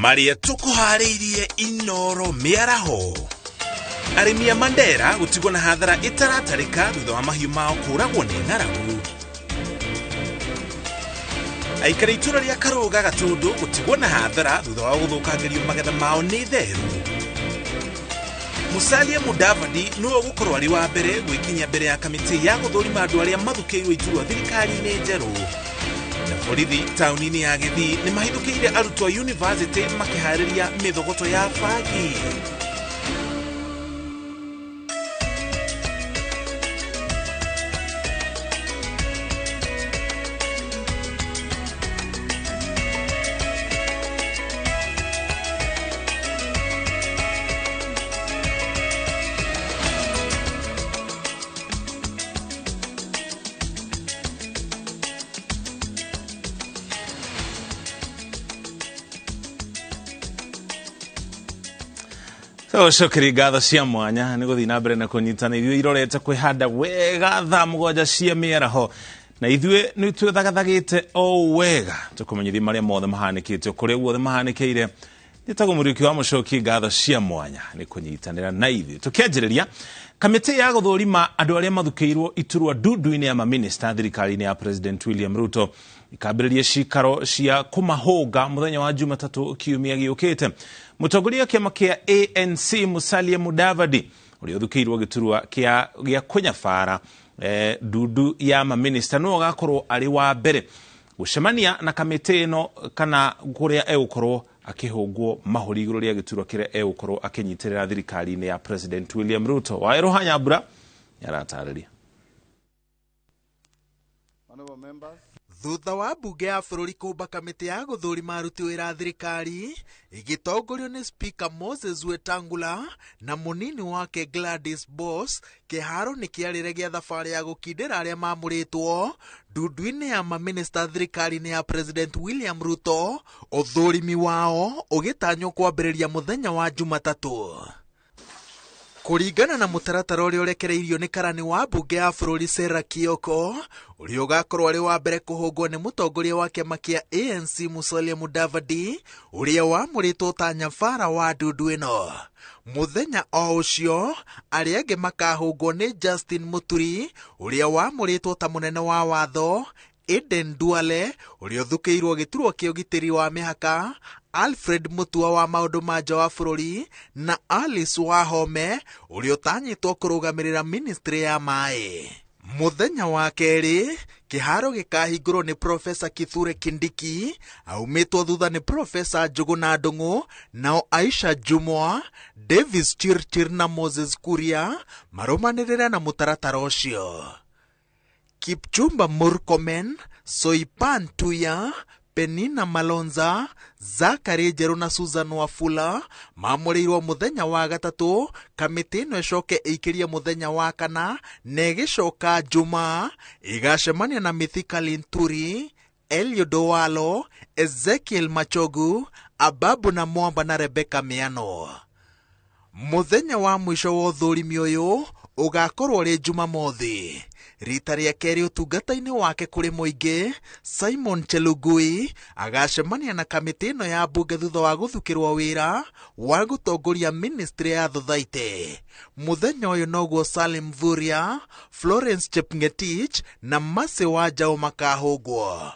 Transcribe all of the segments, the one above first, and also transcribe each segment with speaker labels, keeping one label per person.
Speaker 1: Marĩa tũkũharĩirie Inoro mĩaraho. Arĩmi a Mandera gũtigwo na hathara ĩtaratarĩka thutha wa mahiũ mao kũragwo nĩ ng'aragu. Aikari itũra rĩa Karũga Gatũndũ gũtigwo na hathara thutha wa gũthũkangĩrio magetha mao nĩ therũ. Musalia Mudavadi nĩwe ũgũkorwo arĩ wa mbere gwĩkinyia mbere ya kamĩtĩ ya gũthũrima andũ arĩa mathukĩirwo iturwa thirikari-inĩ njerũ. Na borithi taũni-inĩ ya Gĩthii nĩ mahithũkĩire arutwo a yunivasĩtĩ makĩharĩria mĩthogoto ya bangi. Tũgũcokeria ngatho cia mwanya nĩ gũthiĩ na mbere na kũnyitana ithuĩ irorete kwĩhanda wega thaa 7 cia mĩaraho, na ithuĩ nĩ twĩthagathagĩte o wega tũkũmenyithia marĩa mothe mahanĩkĩte kũrĩa guothe mahanĩkĩire. Njĩtagwo Mũriũki wa Mũcoki, ngatho cia mwanya nĩ kũnyitanĩra na ithuĩ. Tũkĩanjĩrĩria, kamĩtĩ ya gũthũrima andũ arĩa mathukĩirwo iturwa ndundu-inĩ ya maminista thirikari-inĩ ya President William Ruto ikambĩrĩria cikaro cia kũmahũnga mũthenya wa Jumatatũ kiumia gĩũkĩte. Mũtongoria wa kĩama kĩa ANC Musalia Mudavadi ũrĩa ũthukĩirwo gĩturwa gĩa kũnyabara ndundu ya maminista nĩwe ũgakorwo arĩ wa mbere gũcemania na kamĩtĩ ĩno kana kũrĩa egũkorwo akĩhũngwo mahũri igũrũ rĩa gĩturwa kĩrĩa egũkorwo akĩnyitĩrĩra thirikari-inĩ ya President William Ruto. Wawerũ Hanyambura nĩaratarĩria.
Speaker 2: Thutha wa mbunge ya bũrũri kũmba kamĩtĩ ya gũthũrima aruti wĩra a thirikari ĩgĩtongorio nĩ Speaker Moses Wetangula na mũnini wake Gladys Boss, kĩharo nĩ kĩarĩre gĩa thabarĩ ya gũkindĩra arĩa mamũrĩtwo ndundu-inĩ ya maminista thirikari-inĩ ya President William Ruto, ũthũrimi wao ũgĩtanywo kwambĩrĩria mũthenya wa Jumatatũ. Kũringana na mũtaratara ũrĩa ũrekereirio nĩ karani wa mbunge ya bũrũri Sarah Kioko, ũrĩa ũgakorwo arĩ wa mbere kũhũngwo nĩ mũtongoria wa kĩama kĩa ANC Musalia Mudavadi, ũrĩa wamũrĩtwo ta nyabara wa ndundu ĩno. Mũthenya o ũcio, arĩa angĩ makahũngwo nĩ Justin Muturi, ũrĩa wamũrĩtwo ta mũnene wa watho, Eden Duale, ũrĩa ũthukĩirwo gĩturwa kĩa ũgitĩri wa mĩhaka, Alfred Mutua wa maũndũ ma nja wa bũrũri, na Alice Wahome, ũrĩa ũtanyĩtwo kũrũgamĩrĩra ministry ya maĩ. Mũthenya wa kerĩ, kĩharo gĩkahingũrwo nĩ Profesa Kithure Kindiki, aumĩtwo thutha nĩ Profesa Njuguna Ndung'u, nao Aisha Jumwa, Davis Chirchir na Moses Kuria marũmanĩrĩre na mũtaratara ũcio. Kipchumba Murkomen, Soipan Tuya, Penina Malonza, Zachary Njeru na Susan Wafula mamũrĩirwo mũthenya wa gatatũ, kamĩtĩ ĩno ĩcoke ĩikĩrie mũthenya wa kana na ĩgĩcoka Jumaa ĩgacemania na Mithika Linturi, Eliud Owalo, Ezekiel Machogu, Ababu na Mwamba na Rebecca Miano. Mũthenya wa mũico wa ũthũrimi ũyũ ũgakorwo ũrĩ Jumamothi. Rita rĩa kerĩ ũtungata-inĩ wake kũrĩ mũingĩ, Simon Chelugui agacemania na kamĩtĩ ĩno ya mbunge thutha wa gũthukĩrwo wĩra wa gũtongoria ministry ya Thothaitĩ. Mũthenya ũyũ noguo Salim Mvurya, Florence Chepngetich na Mercy Wanjaũ makahũngwo.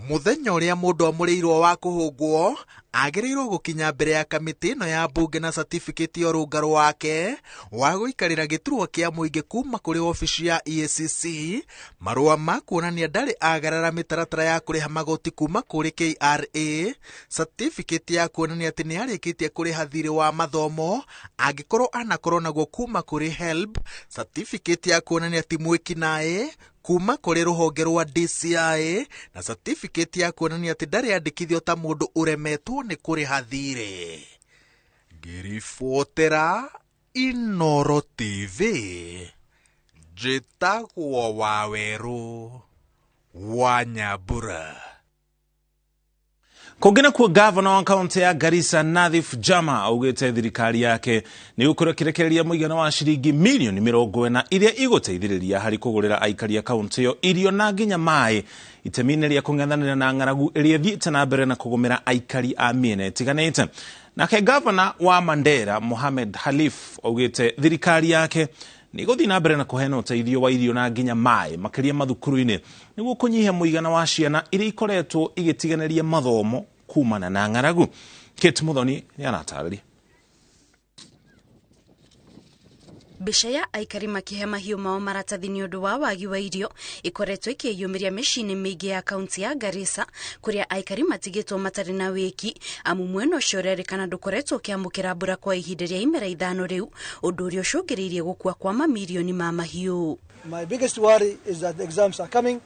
Speaker 2: Mũthenya ũrĩa mũndũ amũrĩirwo wa kũhũngwo agĩrĩirwo gũkinya mbere ya kamĩtĩ ĩno ya mbunge na certificate ya ũrũngarũ wake wa gũikarĩra gĩturwa kĩa mũingĩ kuma kũrĩ obici ya EACC, marũa ma kuonania ndarĩ agarara mĩtaratara ya kũrĩha magoti kuma kũrĩ KRA, certificate ya kuonania atĩ nĩ arĩkĩtie kũrĩha thirĩ wa mathomo angĩkorwo anakorwo naguo kuma kũrĩ HELB, certificate ya kuonania ti mwĩkinaĩ kuma kũrĩ rũhonge rwa DCI, na certificate ya kuonania atĩ ndarĩ andĩkithio ta mũndũ ũremetwo nĩ kũrĩha thirĩ. Ngĩribotera Inoro TV, njĩtagwo Wawerũ wa Nyambura.
Speaker 1: Kũngĩ nakuo, gavana wa kaunti ya Garissa Nathif Jama augĩte thirikari yake nĩ gũkorwo ĩkĩrekereria mũigana wa ciringi mirioni 40 iria igũteithĩrĩria harĩ kũgũrĩra aikari a kaunti ĩyo irio na nginya maĩ itemi-inĩ rĩa kũng'ethanĩra na ng'aragu ĩrĩa ĩthiĩte na mbere na kũgũmĩra aikari a mĩena ĩtiganĩte. Nake gavana wa Mandera Mohamed Halif augĩte thirikari yake nĩ ĩgũthiĩ na mbere na kũheana ũteithio wa irio na nginya maĩ makĩria mathukuru-inĩ nĩguo kũnyihia mũigana wa ciana iria ikoretwo igĩtiganĩria mathomo kumana na ng'aragu. Kate Muthoni nĩ aratarĩria.
Speaker 3: Mbica ya aikari makĩhe mahiũ mao maratathi nĩ ũndũ wa wagi wa irio ikoretwo ikĩyumĩria mĩciĩ-inĩ mĩingĩ ya kaunti ya Garissa, kũrĩa aikari matigĩtwo matarĩ na wĩki amu mwena ũcio ũrerĩkana ndũkoretwo ũkĩamũkĩra mbura kwa ihinda rĩa imera 5 rĩu, ũndũ ũrĩa ũcũngĩrĩirie gũkua kwa mamirioni ma mahiũ.
Speaker 4: My biggest worry is that the exams are coming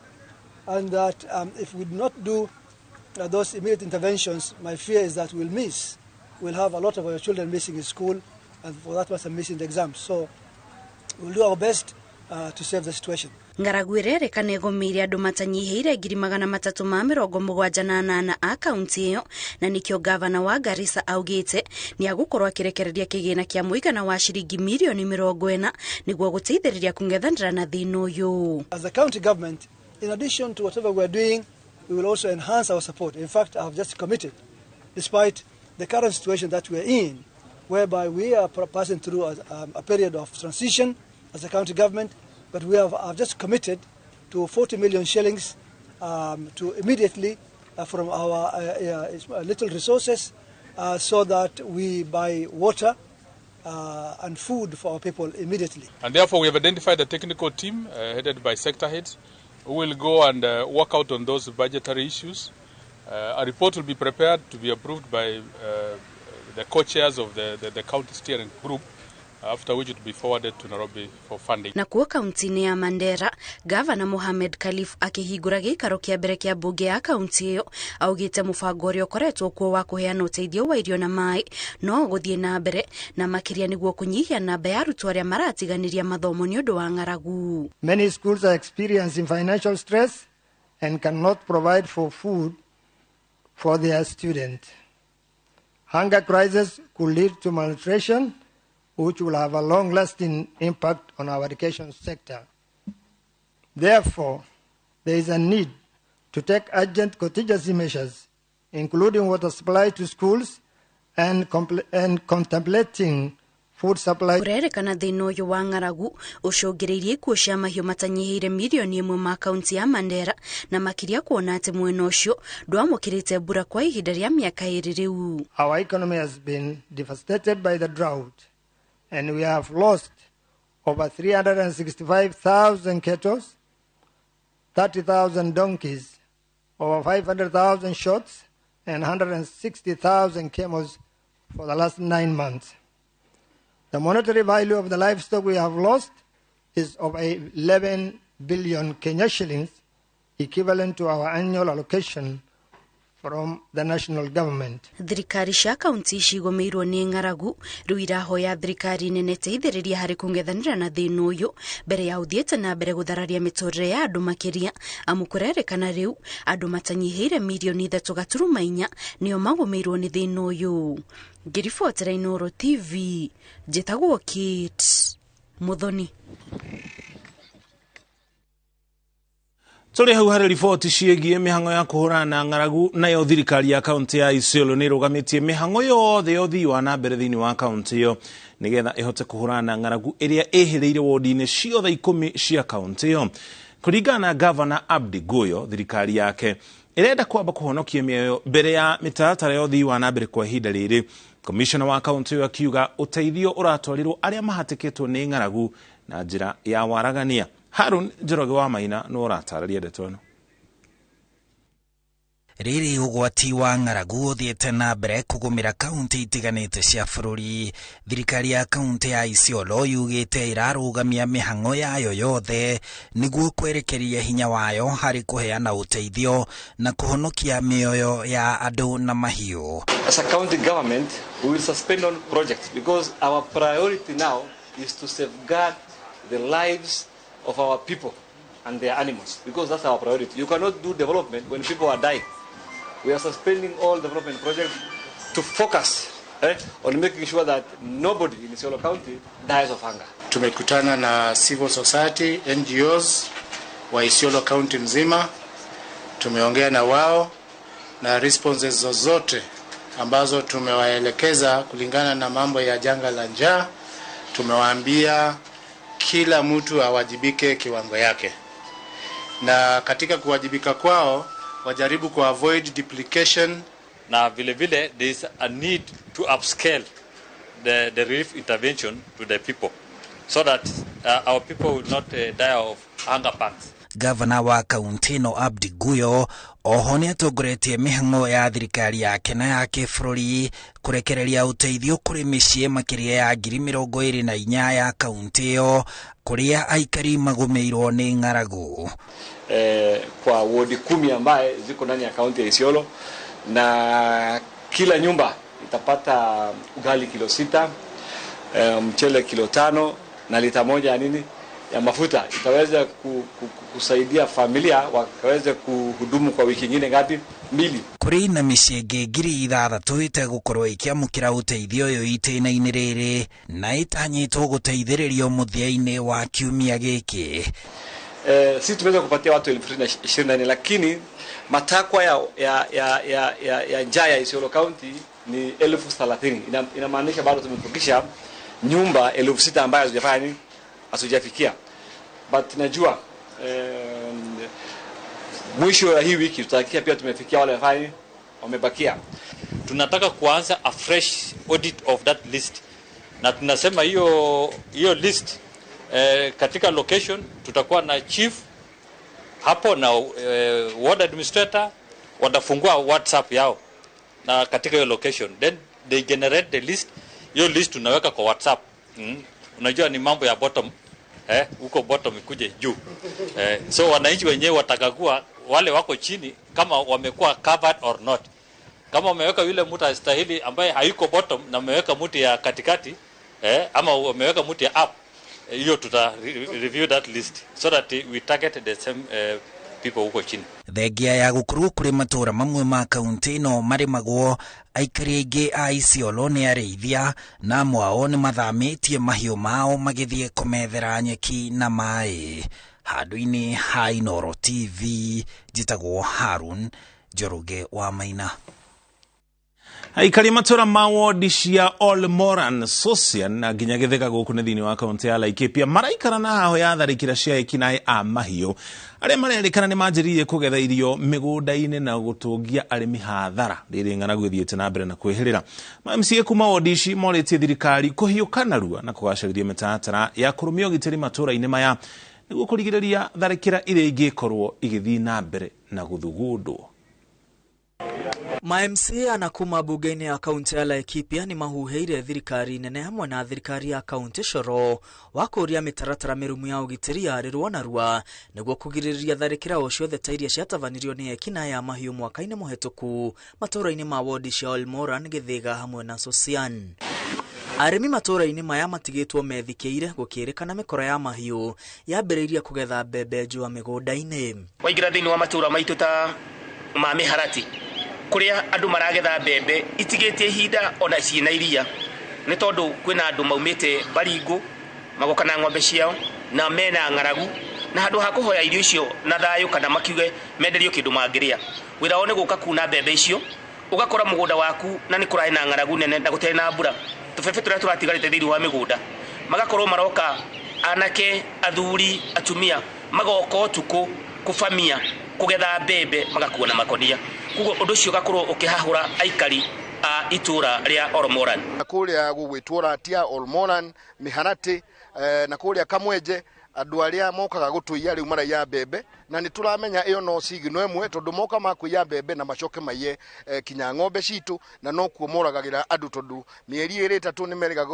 Speaker 4: and that if we do not do those immediate interventions, my fear is that we'll miss. We'll have a lot of our children missing school and for that matter missing the exams. So we'll do our best to save the situation.
Speaker 3: Ng'aragu ĩrerĩkana ĩgũmĩire andũ matanyihĩire 378,000 a kaunti ĩyo, na nĩkĩo gavana wa Garissa augĩte nĩ agũkorwo akĩrekereria kĩgĩna kĩa mũigana wa ciringi mirioni 40 nĩguo gũteithĩrĩria kũng'ethanĩra na thĩna ũyũ.
Speaker 4: As a county government, in addition to whatever we are doing, we will also enhance our support. In fact, I have just committed, despite the current situation that we are in, whereby we are passing through a period of transition as a county government, but we have just committed to 40 million shillings to immediately from our little resources so that we buy water and food for our people immediately.
Speaker 5: And therefore we have identified a technical team headed by sector heads who will go and work out on those budgetary issues. A report will be prepared to be approved by the co-chairs of the county steering group, after which it will be forwarded to Nairobi for funding.
Speaker 3: Na kuo kaunti-inĩ ya Mandera, Gavana Mohamed Khalif akĩhingũra gĩikaro kĩa mbere kĩa mbunge ya kaunti ĩyo augĩte mũbango ũrĩa ũkoretwo kuo wa kũheana ũteithio wa irio na maĩ no ũgũthiĩ na mbere na makĩria nĩguo kũnyihia namba ya arutwo arĩa maratiganĩria mathomo nĩ ũndũ wa ng'aragu.
Speaker 6: Many schools are experiencing financial stress and cannot provide for food for their students. Hunger crisis could lead to malnutrition, which will have a long-lasting impact on our education sector. Therefore, there is a need to take urgent contingency measures, including water supply to schools and contemplating food supply.
Speaker 3: Kũrerĩkana thĩna ũyũ wa ng'aragu ũcũngĩrĩirie ikuũ cia mahiũ matanyihĩire mirioni 1 ma kaunti ya Mandera, na makĩria kuona atĩ mwena ũcio ndwamũkĩrĩte mbura kwa ihinda rĩa mĩaka 2 rĩu.
Speaker 6: Our economy has been devastated by the drought, and we have lost over 365,000 cattle, 30,000 donkeys, over 500,000 shots, and 160,000 camels for the last 9 months. The monetary value of the livestock we have lost is over 11 billion Kenya shillings, equivalent to our annual allocation from the national government.
Speaker 3: Thirikari cia kaunti cigũmĩirwo nĩ ng'aragu rĩu irahoya thirikari nene teithĩrĩria harĩ kũng'ethanĩra na thĩna ũyũ mbere ya ũthiĩte na mbere gũthararia mĩtũrĩre ya andũ makĩria, amu kũrerĩkana rĩu andũ matanyihĩire mirioni 3.4 nĩo magũmĩirwo nĩ thĩna ũyũ. Ngĩribotera Inooro TV, njĩtagwo Kate Muthoni.
Speaker 1: Tũrĩ hau harĩ riboti ciĩgiĩ mĩhang'o ya kũhũrana na ng'aragu, nayo thirikari ya kaunti ya Isiolo nĩ ĩrũgamĩtie mĩhang'o yothe ya ũthii wa na mbere thĩinĩ wa kaunti ĩyo nĩgetha ĩhote kũhũrana na ng'aragu ĩrĩa ĩhĩrĩire wodi-inĩ ciothe 10 cia kaunti ĩyo. Kũringana na Gavana Abdi Guyo, thirikari yake ĩrenda kwamba kũhonokia mĩoyo mbere ya mĩtaratara ya ũthii wa na mbere kwa ihinda rĩrĩ. Komishona wa kaunti ĩyo akiuga ũteithio ũratwarirwo arĩa mahatĩkĩtwo nĩ ng'aragu na njĩra ya waragania. Harun Njoroge wa Maina no ũratarĩria ndeto ĩno.
Speaker 7: Rĩrĩ ũgwati wa ng'aragu ũthiĩte na mbere kũgũmĩra kaunti itiganĩte cia bũrũri, thirikari ya kaunti ya Isiolo yugĩte ĩrarũgamia mĩhang'o yayo yothe nĩguo kwerekeria hinya wayo harĩ kũheana ũteithio na kũhonokia mĩoyo ya andũ na mahiũ.
Speaker 8: As a county government, we will suspend all projects because our priority now is to safeguard the lives of our people and their animals, because that's our priority. You cannot do development when people are dying. We are suspending all development projects to focus on making sure that nobody in Isiolo County dies of hunger.
Speaker 9: Tumekutana na civil society, NGOs wa Isiolo County mzima, tumeongea na wao na responses zozote ambazo tumewaelekeza kulingana na mambo ya janga la njaa. Tumewaambia kila mtu awajibike kiwango yake, na katika kuwajibika kwao wajaribu ku avoid duplication,
Speaker 10: na vile vile there is a need to upscale the relief intervention to the people so that our people will not die of hunger pangs.
Speaker 7: Gavana wa kaunti ĩno Abdi Guyo oho nĩ atongoretie mĩhang'o ya thirikari yake na ya kĩbũrũri kũrekereria ũteithio kũrĩ mĩciĩ makĩria ya 24,000 ya kaunti ĩyo kũrĩa aikari magũmĩirwo nĩ ng'aragu.
Speaker 8: Kwa wodi 10 ambaye ziko ndani ya kaunti ya Isiolo, na kila nyumba itapata ugali kilo 6, mchele kilo 5 na lita 1 ya nini ya mafuta. Itaweza kusaidia familia wakaweze kuhudumu kwa wiki nyingine ngapi? 2.
Speaker 7: Kũrĩ na mĩciĩ ĩngĩ 6,000 ĩtegũkorwo ĩkĩamũkĩra ũteithio ũyũ itĩna-inĩ rĩrĩ na ĩtanyĩtwo gũteithĩrĩrio mũthia-inĩ wa kiumia gĩkĩ.
Speaker 8: Sisi tumeweza kupatia watu 2024, lakini matakwa ya njaa ya Isiolo County ni 30,000. Inamaanisha bado tumepokisha nyumba 6,000 ambayo hazijafanya nini, hatujafikia. But najua mwisho ya hii wiki tutahakikisha pia tumefikia wale wafanye wamebakia.
Speaker 10: Tunataka kuanza a fresh audit of that list, na tunasema hiyo list katika location tutakuwa na chief hapo na ward administrator watafungua WhatsApp yao na katika hiyo location, then they generate the list. Hiyo list tunaweka kwa WhatsApp. Unajua ni mambo ya bottom, huko bottom ikuje juu. So wananchi wenyewe watakagua wale wako chini kama wamekuwa covered or not. Kama wameweka yule mtu astahili ambaye hayuko bottom na wameweka mtu ya katikati, ama wameweka mtu ya up, hiyo tuta review that list so that we target the same people huko chini.
Speaker 7: Thengia ya gũkorwo kũrĩ matũra mamwe ma kaunti ĩno marĩmagwo, aikari aingĩ a Isiolo nĩ arĩithia na amwe ao nĩ mathamĩtie mahiũ mao magĩthiĩ kũmethera nyeki na maĩ. Handũ-inĩ ha Inooro TV, njĩtagwo Harun Njoroge wa Maina.
Speaker 1: Aikari matura ma wodi cia Olmoran, Sosian na nginya Githĩga gũkũ nĩ thĩinĩ wa kaunti ya Laikipia maraikara na haho ya tharĩkĩra cia ekinaĩ a mahiũ arĩa marerĩkana nĩ manjĩrĩirie kũgetha irio mĩgũnda-inĩ na gũtũngia arĩmi hathara rĩrĩ ng'aragu ĩthiĩte na mbere na kwĩhĩrĩra. Ma MCA kuma wodi ici morĩtie thirikari kũhiũka narua na kũgacĩrithia mĩtaratara ya kũrũmia ũgitĩri matũra-inĩ maya nĩguo kũrigĩrĩria tharĩkĩra iria ingĩkorwo igĩthiĩ na mbere na gũthugundwo.
Speaker 11: Ma MCA na kuma bunge-inĩ ya kaunti ya Laikipia nĩ mahuhĩire thirikari nene hamwe na thirikari ya kaunti coro wa kũũria mĩtaratara mĩrũmu ya ũgitĩri yarĩrwo narua nĩguo kũgirĩrĩria tharĩkĩra o ciothe ta iria ciatabanirio nĩ ekinaĩ a mahiũ mwaka-inĩ mũhetũku matũũra-inĩ ma wodi cia Olmoran, Gĩthĩga hamwe na Sosian. Arĩmi matũũra-inĩ maya matigĩtwo methikĩire gũkĩrĩkana mĩkora ya mahiũ yambĩrĩirie kũgetha mbembe njũa mĩgũnda-inĩ.
Speaker 12: Waingĩra thĩinĩ wa matũũra maitũ ta ma mĩharati kũrĩa andũ maragetha mbembe itigĩtie ihinda ona ciĩna iria nĩ tondũ kwĩna andũ maumĩte Baringo magoka na ng'ombe ciao na mena ng'aragu na handũ ha kũhoya irio icio na thayũ kana makiuge menderio kĩndũ mangĩrĩa, wĩra wao nĩ gũka kuna mbembe icio ũgakora mũgũnda waku na nĩ kũrarĩ na ng'aragu nene na gũtarĩ na mbura, tũbebe tũrĩa tũratigarĩte thĩinĩ wa mĩgũnda magakorwo maroka anake, athuri, atumia magoka ũtukũ kũbamia kũgetha mbembe magakua na makonia. Koguo ũndũ ũcio ũgakorwo ũkĩhahũra aikari a itũra rĩa Olmoran.
Speaker 13: Kũrĩa gũgwĩtwo Ratia, Olmoran, Mĩharati na kũrĩa Kamwenje, andũ arĩa mokaga gũtũiya rĩu maraiya mbembe na nĩ tũramenya ĩyo no cigino ĩmwe tondũ moka makũiya mbembe na macoke maiye kinya ng'ombe citũ na nokuo moragagĩra andũ tondũ mĩeri ĩrĩ ĩtatũ nĩ merĩga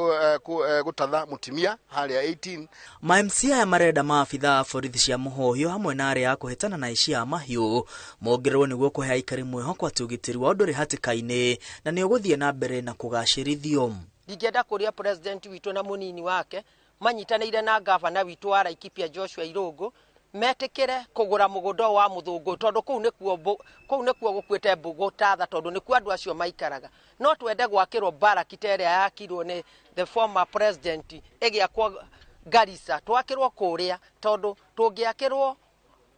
Speaker 13: gũtatha mũtimia harĩa 18.
Speaker 11: Ma MCA aya marenda maabithaa a borithi cia mũhohio hamwe na arĩa a kũhĩtana na aici a mahiũ mongererwo nĩguo kũhe aikari mwĩhoko atĩ ũgitĩri wao ndũrĩ hatĩka-inĩ na nĩ ũgũthiĩ na mbere na kũgacĩrithio.
Speaker 14: Ndingĩenda kũria president witũ na mũnini wake manyitanĩire na gavana witũ wa Laikipia Joshua Irũngũ Metikire kugura mugunda wa muthungu tondu kuu nikuo gukuite mbugu tatha tondu nikuo andu acio maikaraga. No twende gwakirwo baraki ta ĩrĩa yakirwo ni the former president ĩgĩakwo Garissa, twakirwo kuria tondu tungiakirwo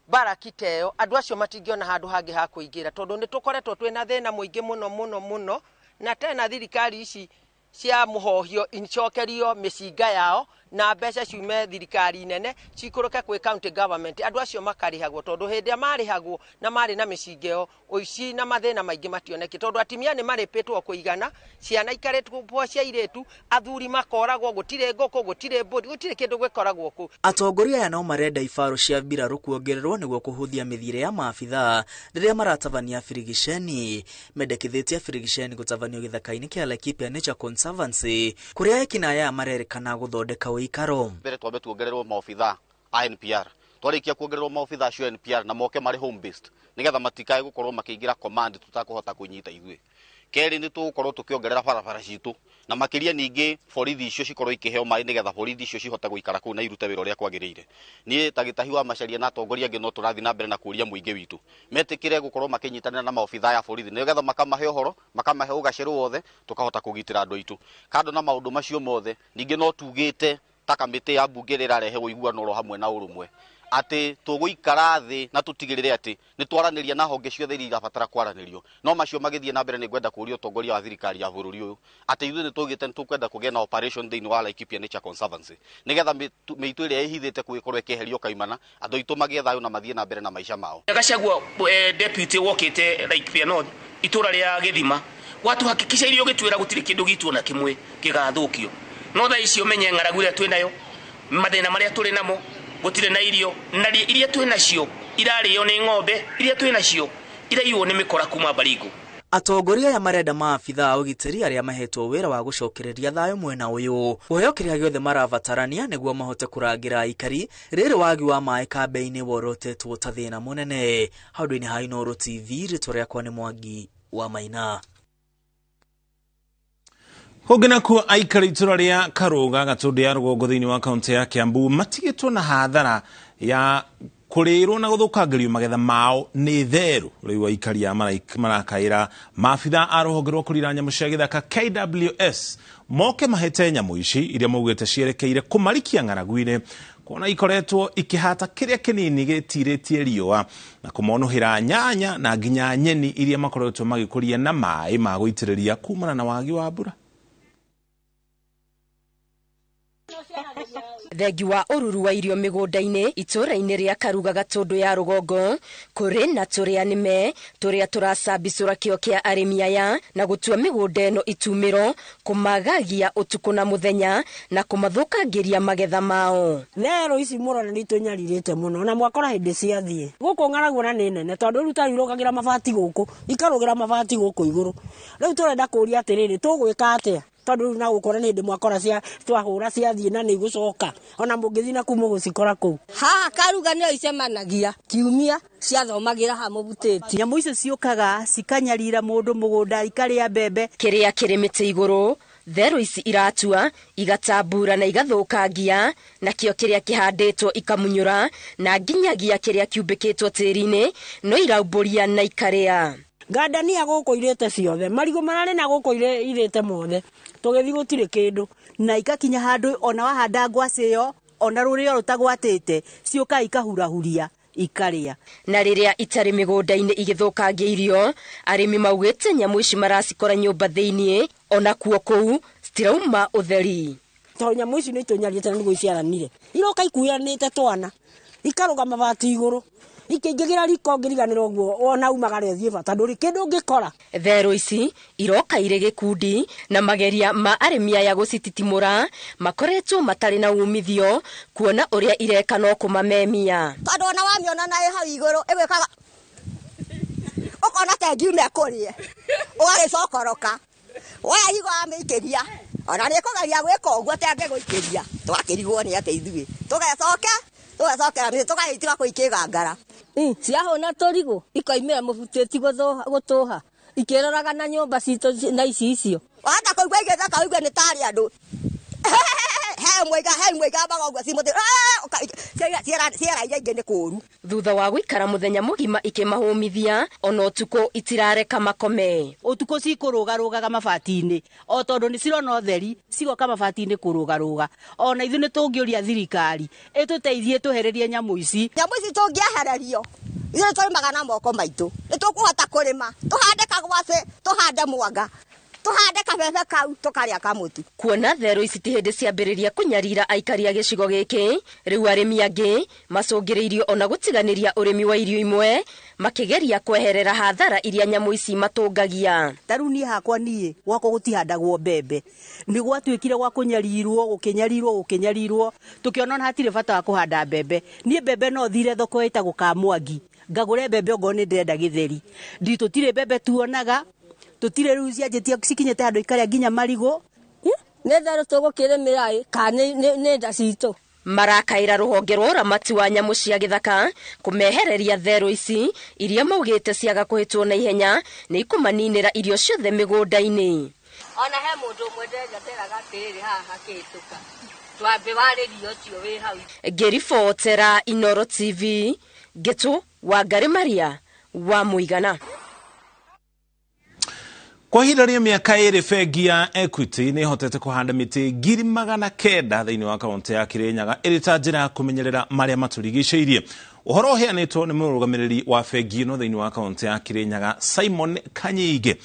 Speaker 14: baraki ta ĩyo andu acio matingĩona handu hangi ha kuingira tondu ni tukoretwo twina thina muingi muno muno muno. Na tena thirikari ici cia muhohio incokerio micinga yao na mbeca ciume thirikari nene cikũrũke kwĩ county government, andũ acio makarĩhagwo tondu hĩndĩ ĩrĩa marĩhagwo na marĩ na mĩcinga ĩyo ũici na mathĩna maingĩ mationeke tondu atimia nĩ marĩpĩtwo kũigana, ciana ikarĩtwo cia airĩtu, athuri makoragwo, gũtirĩ ngũkũ, gũtirĩ mbũri, gũtirĩ kĩndũ gĩkoragwo kũu.
Speaker 11: Atongoria aya no marenda ibarũ cia mbirarũ kuongererwo nĩguo kũhũthia mĩthiĩre ya maabithaa rĩrĩa maratabania birigiceni. Mendekithĩtie birigiceni gũtabanio gĩthaka-inĩ kĩa Laikipia Nature Conservancy kũrĩa ekinaĩ aya marerĩkana gũthondeka ũikaro.
Speaker 15: Mbere twambe tuongererwo maobithaa a NPR, twarikia kuongererwo maobithaa acio NPR na moke marĩ home based nigetha matikae gukorwo makiingira command tutakuhota kunyita ithuĩ. Kerĩ nĩ tũgũkorwo tũkĩongerera barabara citũ na makĩria ningĩ borithi icio cikorwo ikĩheo maĩ nĩgetha borithi icio cihote gũikara kũu na irute wĩra ũrĩa kwagĩrĩire. Niĩ ta Gĩtahi wa Macharia na atongoria angĩ no tũrathiĩ na mbere na kũria mũingĩ witũ metĩkĩre gũkorwo makĩnyitanĩra na maobithaa ya borithi nĩgetha makamahe ũhoro, makamahe ũgacĩru wothe, tũkahota kũgitĩra andũ aitũ. Kando na maũndũ macio mothe, ningĩ no tugĩte ta kamĩtĩ ya mbunge ĩrĩa ĩrarehe ũiguano oro hamwe na ũrũmwe atĩ tũgũikara thĩ na tũtigĩrĩre atĩ nĩ twaranĩria na honge ciothe iria irabatara kwaranĩrio. No macio magĩthiĩ na mbere nĩ ngwenda kũũria ũtongoria wa thirikari ya bũrũri ũyũ atĩ ithuĩ nĩ tũgĩte nĩ tũkwenda kũgĩa na operation thĩinĩ wa Laikipia Nature Conservancy nĩgetha mĩitũ ĩrĩa ĩhithĩte kũu ĩkorwo ĩkĩeherio kaimana, andũ aitũ magĩe thayũ na mathiĩ na mbere na maica mao.
Speaker 12: Gachagua deputy wokĩte Laikipia North itũra rĩa Gĩthima watuhakikisha irio gĩtwĩra gũtirĩ kĩndũ gitũ na kĩmwe gĩgathũkio. No thaa ici ũmenye ng'aragu ĩrĩa twĩ nayo, mathĩna marĩa tũrĩ namo, gũtirĩ na irio, na iria twĩ nacio irarĩo nĩ ng'ombe, iria twĩ nacio iraiywo nĩ mĩkora kuma Baringo.
Speaker 11: Atongoria aya marenda maabithaa a ũgitĩri arĩa mahetwo wĩra wa gũcokereria thayũ mwena ũyũ kũheo kĩrĩa gĩothe marabatarania nĩguo mahote kũrangĩra aikari rĩrĩ wagi wa maĩ kambĩ-inĩ worotetwo ta thĩna mũnene. Handũ-inĩ ha Inooro TV, rĩtwa rĩakwa nĩ Mwangi wa Maina.
Speaker 1: Kũngĩ nakuo aikari itũra rĩa Karũga Gatũndũ ya rũgongo thĩinĩ wa kaũntĩ ya Kiambu matigĩtwo na hathara ya kũrĩrwo na gũthũkangĩrio magetha mao nĩ therũ. Rĩu aikari aya marakaĩra maabithaa a rũhonge rwa kũrira nyamũ cia gĩthaka KWS moke mahete nyamũ ici iria maugĩte cierekeire kũmarikia ng'aragu-inĩ kuona ikoretwo ikĩhata kĩrĩa kĩnini gĩtirĩtie riũa na kũmonũhĩra nyanya na nginya nyeni iria makoretwo magĩkũria na maĩ ma gũitĩrĩria kumana na wagi wa mbura.
Speaker 16: Thengi wa ũruru wa irio mĩgũnda-inĩ itũra-inĩ rĩa Karuga Gatũndũ ya rũgongo kũrĩ na tũrĩa nĩme tũrĩa tũracambicũra kĩo kĩa arĩmi aya na gũtua mĩgũnda ĩno itumĩro kũmagagia ũtukũ na mũthenya na kũmathũkangĩria magetha mao.
Speaker 17: Therũ ici mũrona nĩ itũnyarirĩte mũno na mwakora hĩndĩ ciathiĩ gũkũ ng'aragu na nĩ nene tondũ rĩu ta irũgagĩra mabati gũkũ ikarũgĩra mabati gũkũ igũrũ. Rĩu tũrenda kũũria atĩrĩrĩ, tũgwĩka atĩa tondũ rĩu na gũkora nĩ hĩndĩ mwakora cia twahũra ciathiĩ na nĩ igũcoka ona mũngĩthiĩ na kuu mũgũcikora kũu.
Speaker 18: Haha Karuga nĩyo icemanagia kiumia ciathomagĩra ha mũbutĩti.
Speaker 19: Nyamũ icio ciũkaga cikanyarira mũndũ mũgũnda ikarĩa mbembe.
Speaker 16: Kĩrĩa kĩrĩ mĩtĩ igũrũ therũ ici iratua igatambura na igathũkangia, nakĩo kĩrĩa kĩhandĩtwo ikamunyũra na nginyagia kĩrĩa kĩumbĩkĩtwo tĩri-inĩ no iraumbũria na ikarĩa.
Speaker 17: Ngandania gũkũ irĩte ciothe, marigũ mararĩ na gũkũ irĩte mothe, tũgĩthiĩ gũtirĩ kĩndũ.
Speaker 19: Na ikakinya handũ ona wahanda ngwacĩ ĩyo ona rũrĩo rũtagwatĩte ciũkaga ikahurahuria ikarĩa.
Speaker 16: Na rĩrĩa itarĩ mĩgũnda-inĩ igĩthũkangia irio, arĩmi maugĩte nyamũ ici maracikora nyũmba thĩiniĩ ona kuo kũu citirauma ũtheri.
Speaker 17: Tondũ nyamũ ici nĩ itũnyarĩte na nĩguo iciaranire, iroka ikuanĩte twana ikarũga mabati igũrũ ikĩingĩra riko ngĩriganĩrwo ũguo ona umagare ũthiĩ bata ndũrĩ kĩndũ ũngĩkora.
Speaker 16: Therũ ici iroka irĩ gĩkundi na mageria ma arĩmi aya gũcititimũra makoretwo matarĩ na umithio kuona ũrĩa ireka no kũmamemia.
Speaker 18: Tondũ ona wamĩona na ĩ hau igũrũ ĩgwĩkaga ũkona ta ĩngiuma ĩkũrĩe ũgagĩcokoroka woya higo wamĩikĩria ona nĩ ĩkũgeria gwĩka ũguo ta ĩngĩgũikĩria twakĩrigwo nĩ atĩ ithuĩ tũgecoke tũgecokera mĩtĩ tũgagĩtiga kũu ikĩgangara. Ciahũna tũrigũ ikoimĩra mũbutĩti gũtũha ikĩroraga na nyũmba citũ na ici icio. Wahota kũigua igĩtheka ũigue nĩ tarĩ andũ. He mwe igambaga ũguo ci mũtĩ ciera iria ingĩ nĩ kũũru.
Speaker 16: Thutha wa gũikara mũthenya mũgima ikĩmahũmithia ona ũtukũ itirareka makome.
Speaker 19: Ũtukũ cikũrũgarũgaga mabati-inĩ o tondũ nĩ cirona ũtheri cigoka mabati-inĩ kũrũgarũga. Ona ithuĩ nĩ tũngĩũria thirikari ĩtũteithie tũhererie nyamũ ici.
Speaker 18: Nyamũ ici tũngĩehererio ithuĩ tũrĩmaga na moko maitũ, nĩ tũkũhota kũrĩma tũhande kagwacĩ, tũhande mwanga, tũhande kabebe kau, tũkarĩa kamũtu.
Speaker 16: Kuona therũ ici ti hĩndĩ ciambĩrĩria kũnyarira aikari a gĩcigo gĩkĩ, rĩu arĩmi angĩ macũngĩrĩirio ona gũtiganĩria ũrĩmi wa irio imwe makĩgeria kweherera hathara iria nyamũ ici matũngagia.
Speaker 19: Ta rĩu niĩ hakwa niĩ gwakwa gũtihandagwo mbembe, nĩ gwatuĩkire gwa kũnyarirwo gũkĩnyarirwo gũkĩnyarirwo, tũkĩona ona hatirĩ bata wa kũhanda mbembe. Niĩ mbembe no thire thoko ĩtagwo Kamwangi ngagũre mbembe ongorwo nĩ ndĩrenda gĩtheri. Tũtirĩ mbembe tuonaga, tũtirĩ rĩu cianjĩtie cikinyĩte handũ ikarĩa nginya marigũ.
Speaker 20: Nĩ therũ tũgũkĩrĩmĩra ĩ kana nĩ nda citũ.
Speaker 16: Marakaĩra rũhonge rwa ũramati wa nyamũ cia gĩthaka kũmehereria therũ ici iria maugĩte ciaga kũhĩtwo na ihenya nĩ ikũmaninĩra irio ciothe mĩgũnda-inĩ.
Speaker 20: Ona he mũndũ ũmwe nderaga atĩrĩrĩ haha hakĩhĩtũka twambe warĩrie ũcio wĩ hau.
Speaker 16: Ngĩribotera Inoro TV, Ngĩtũ Wangari Maria wa Mũigana.
Speaker 1: Kwa ihinda rĩa mĩaka ĩrĩ bengi ya Equity nĩ ĩhotete kũhanda mĩtĩ 900,000 thĩinĩ wa kaunti ya Kirinyaga ĩrĩ ta njĩra ya kũmenyerera marĩa matũrigicĩirie. Ũhoro ũheanĩtwo nĩ mũrũgamĩrĩri wa bengi ĩno thĩinĩ wa kaunti ya Kirinyaga Simon Kanyige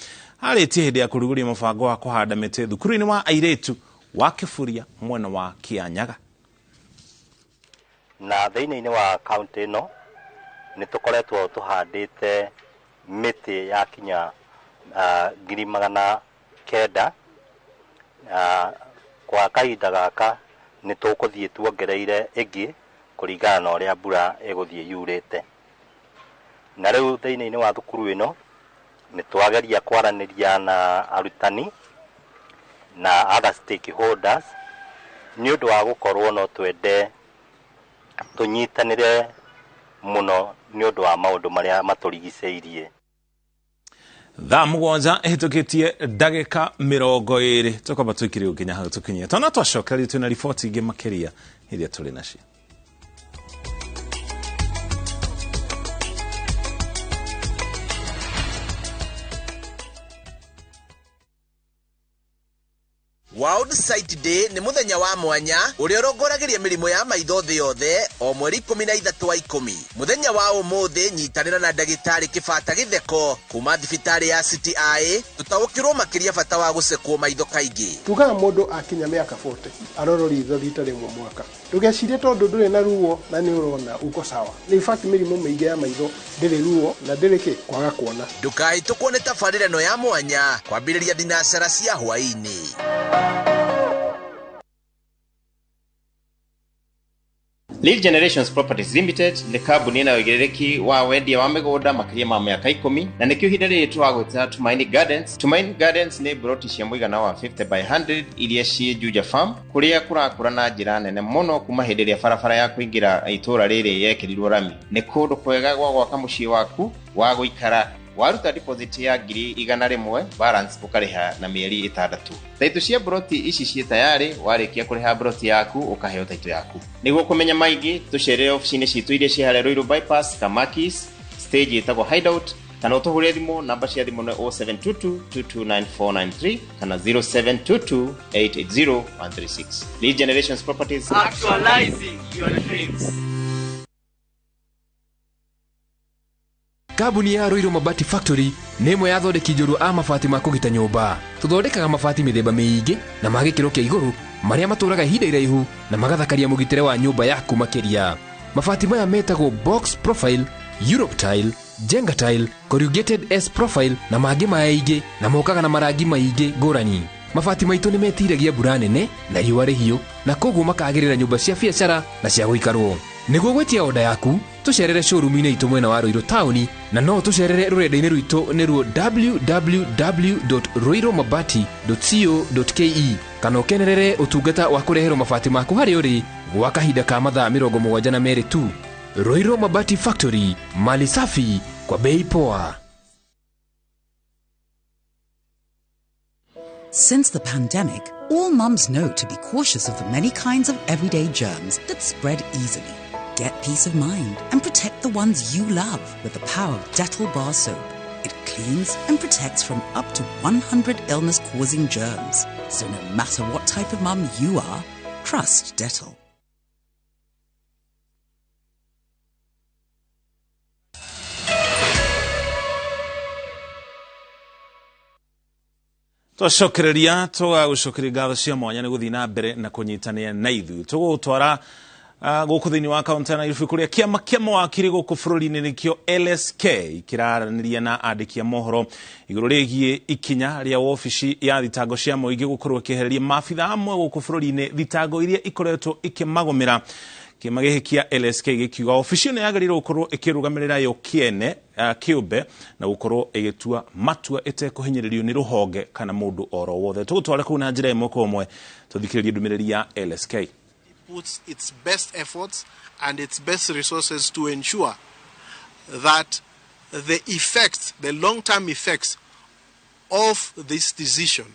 Speaker 1: arĩtie hĩndĩ ya kũrugũria mũbango wa kũhanda mĩtĩ thukuru-inĩ wa airĩtu wa Kĩburia mwena wa Kianyaga.
Speaker 21: Na thĩinĩ wa kaunti ĩno nĩ tũkoretwo tũhandĩte mĩtĩ ya kinya 900,000. Kwa kahinda gaka nĩ tũkũthiĩ tuongereire ĩngĩ kũringana na ũrĩa mbura ĩgũthiĩ yurĩte. Na rĩu thĩinĩ wa thukuru ĩno nĩ twageria kwaranĩria na arutani na other stakeholders nĩ ũndũ wa gũkorwo no twende tũnyitanĩre mũno nĩ ũndũ wa maũndũ marĩa matũrigicĩirie.
Speaker 1: Thaa 7 ĩhĩtũkĩtie ndagĩka 20 tũkwamba tũikire nginya hau tũkinyie tona twacokereria twĩna riboti ingĩ makĩria iria tũrĩ nacio.
Speaker 22: World Sight Day nĩ mũthenya wa mwanya ũrĩa ũrongorageria mĩrimũ ya maitho thĩ yothe o mweri 13 wa 10. Mũthenya wa ũmũthĩ nyitanĩra na ndagĩtarĩ Kĩbata Gĩtheko kuma thibitarĩ ya City Eye tũtaũkĩrwo makĩria bata wa gũcekwo maitho kaingĩ.
Speaker 23: Tugaga mũndũ akinya mĩaka 40 arorwo ritho rita rĩmwe mwaka. Ndũgecirie tondũ ndũrĩ na ruo na nĩ ũrona uko sawa. In fact mĩrimũ mĩingĩ ya maitho ndĩrĩ ruo na ndĩrĩ kĩ kwaga kuona.
Speaker 22: Ndũkahĩtũkwo nĩ tabarĩra ĩno ya mwanya kwambĩrĩria thinacara cia hwaĩ-inĩ.
Speaker 24: Lead Generations Properties Limited nĩ kambuni ĩna ũigĩrĩrĩki wa wendia wa mĩgũnda makĩria ma mĩaka 10 na nĩkĩo ihinda rĩrĩ tũragwĩta Tumaini Gardens. Tumaini Gardens nĩ broti cia mũigana wa 50 by 100 iria ciĩ Juja Farm kũrĩa kũrakũra na njĩra nene mũno kuma hĩndĩ ĩrĩa barabara ya kũingĩra itũũra rĩrĩ yekĩrirwo rami. Nĩ kũndũ kwega gwa gwaka mũciĩ waku wa gũikara. Waruta deposit ya 100,000 balance ũkarĩha na mĩeri 6. Taitũ cia broti ici ciĩ tayarĩ, warĩkia kũrĩha broti yaku ũkaheo taitũ yaku. Nĩguo kũmenya maingĩ tũcerere ofici-inĩ citũ iria ciĩ harĩa Ruiru Bypass, Kamakis, stage ĩtagwo Hideout, kana ũtũhũrĩre thimũ namba cia thimũ nĩ 0722 229493 kana 0722 880 136. Lead Generations Properties,
Speaker 25: actualizing your dreams.
Speaker 26: Kambuni ya Ruiru Mabati Factory nĩ ĩmwe ya athondeki njorua a mabati ma kũgita nyũmba. Tũthondekaga mabati mĩthemba mĩingĩ na ma gĩkĩro kĩa igũrũ marĩa matũraga ihinda iraihu na magathakaria mũgitĩre wa nyũmba yaku makĩria. Mabati maya metagwo box profile, Europe tile, Jenga tile, corrugated S profile na mangĩ maingĩ na mokaga na marangi maingĩ ngũrani. Mabati maitũ nĩ metiragia mbura nene na riũa rĩhiũ na koguo makagĩrĩra nyũmba cia biacara na cia gũikarwo. Nĩguo gwĩtia oda yaku tũcerere showroom-inĩ itũ mwena wa Ruiru taũni na no tũcerere rũrenda-inĩ rwitũ nĩruo www.ruirumabati.co.ke kana ũkenerere ũtungata wa kũreherwo mabati maku harĩa ũrĩ gwa kahinda ka mathaa 72 tu. Ruiru Mabati Factory, mali safi kwa bei poa.
Speaker 2: Since the pandemic, all mums know to be cautious of the many kinds of everyday germs that spread easily. Get peace of mind and protect the ones you love with the power of Dettol Bar Soap. It cleans and protects from up to 100 illness causing germs. So no matter what type of mum you are, trust Dettol.
Speaker 1: Twacokereria tũgagũcokeria ngatho cia mwanya nĩ gũthiĩ na mbere na kũnyitanĩra na ithuĩ. Tũgũgũtwara gũkũ thĩinĩ wa kaũntĩ ya Nairobi kũrĩa kĩama kĩa mawakiri gũkũ bũrũri-inĩ nĩkĩo LSK kĩraranĩria na andĩki a mohoro igũrũ rĩgiĩ ikinya rĩa wobici ya thitango cia mũingĩ gũkorwo ĩkĩehereria maabitha amwe gũkũ bũrũri-inĩ thitango iria ikoretwo ikĩmagũmĩra. Kĩama gĩkĩ kĩa LSK gĩkiuga obici ĩno yagĩrĩirwo gũkorwo ĩkĩrũgamĩrĩra yo kĩene kĩũmbe na gũkorwo ĩgĩtua matua ĩtekũhinyĩrĩrio nĩ rũhonge kana mũndũ oro wothe. Tũgũtware kũu na njĩra ĩmwe kwa ĩmwe tũthikĩrĩrie ndũmĩrĩri ya LSK.
Speaker 3: Puts its best efforts and its best resources to ensure that the effects, the long-term effects of this decision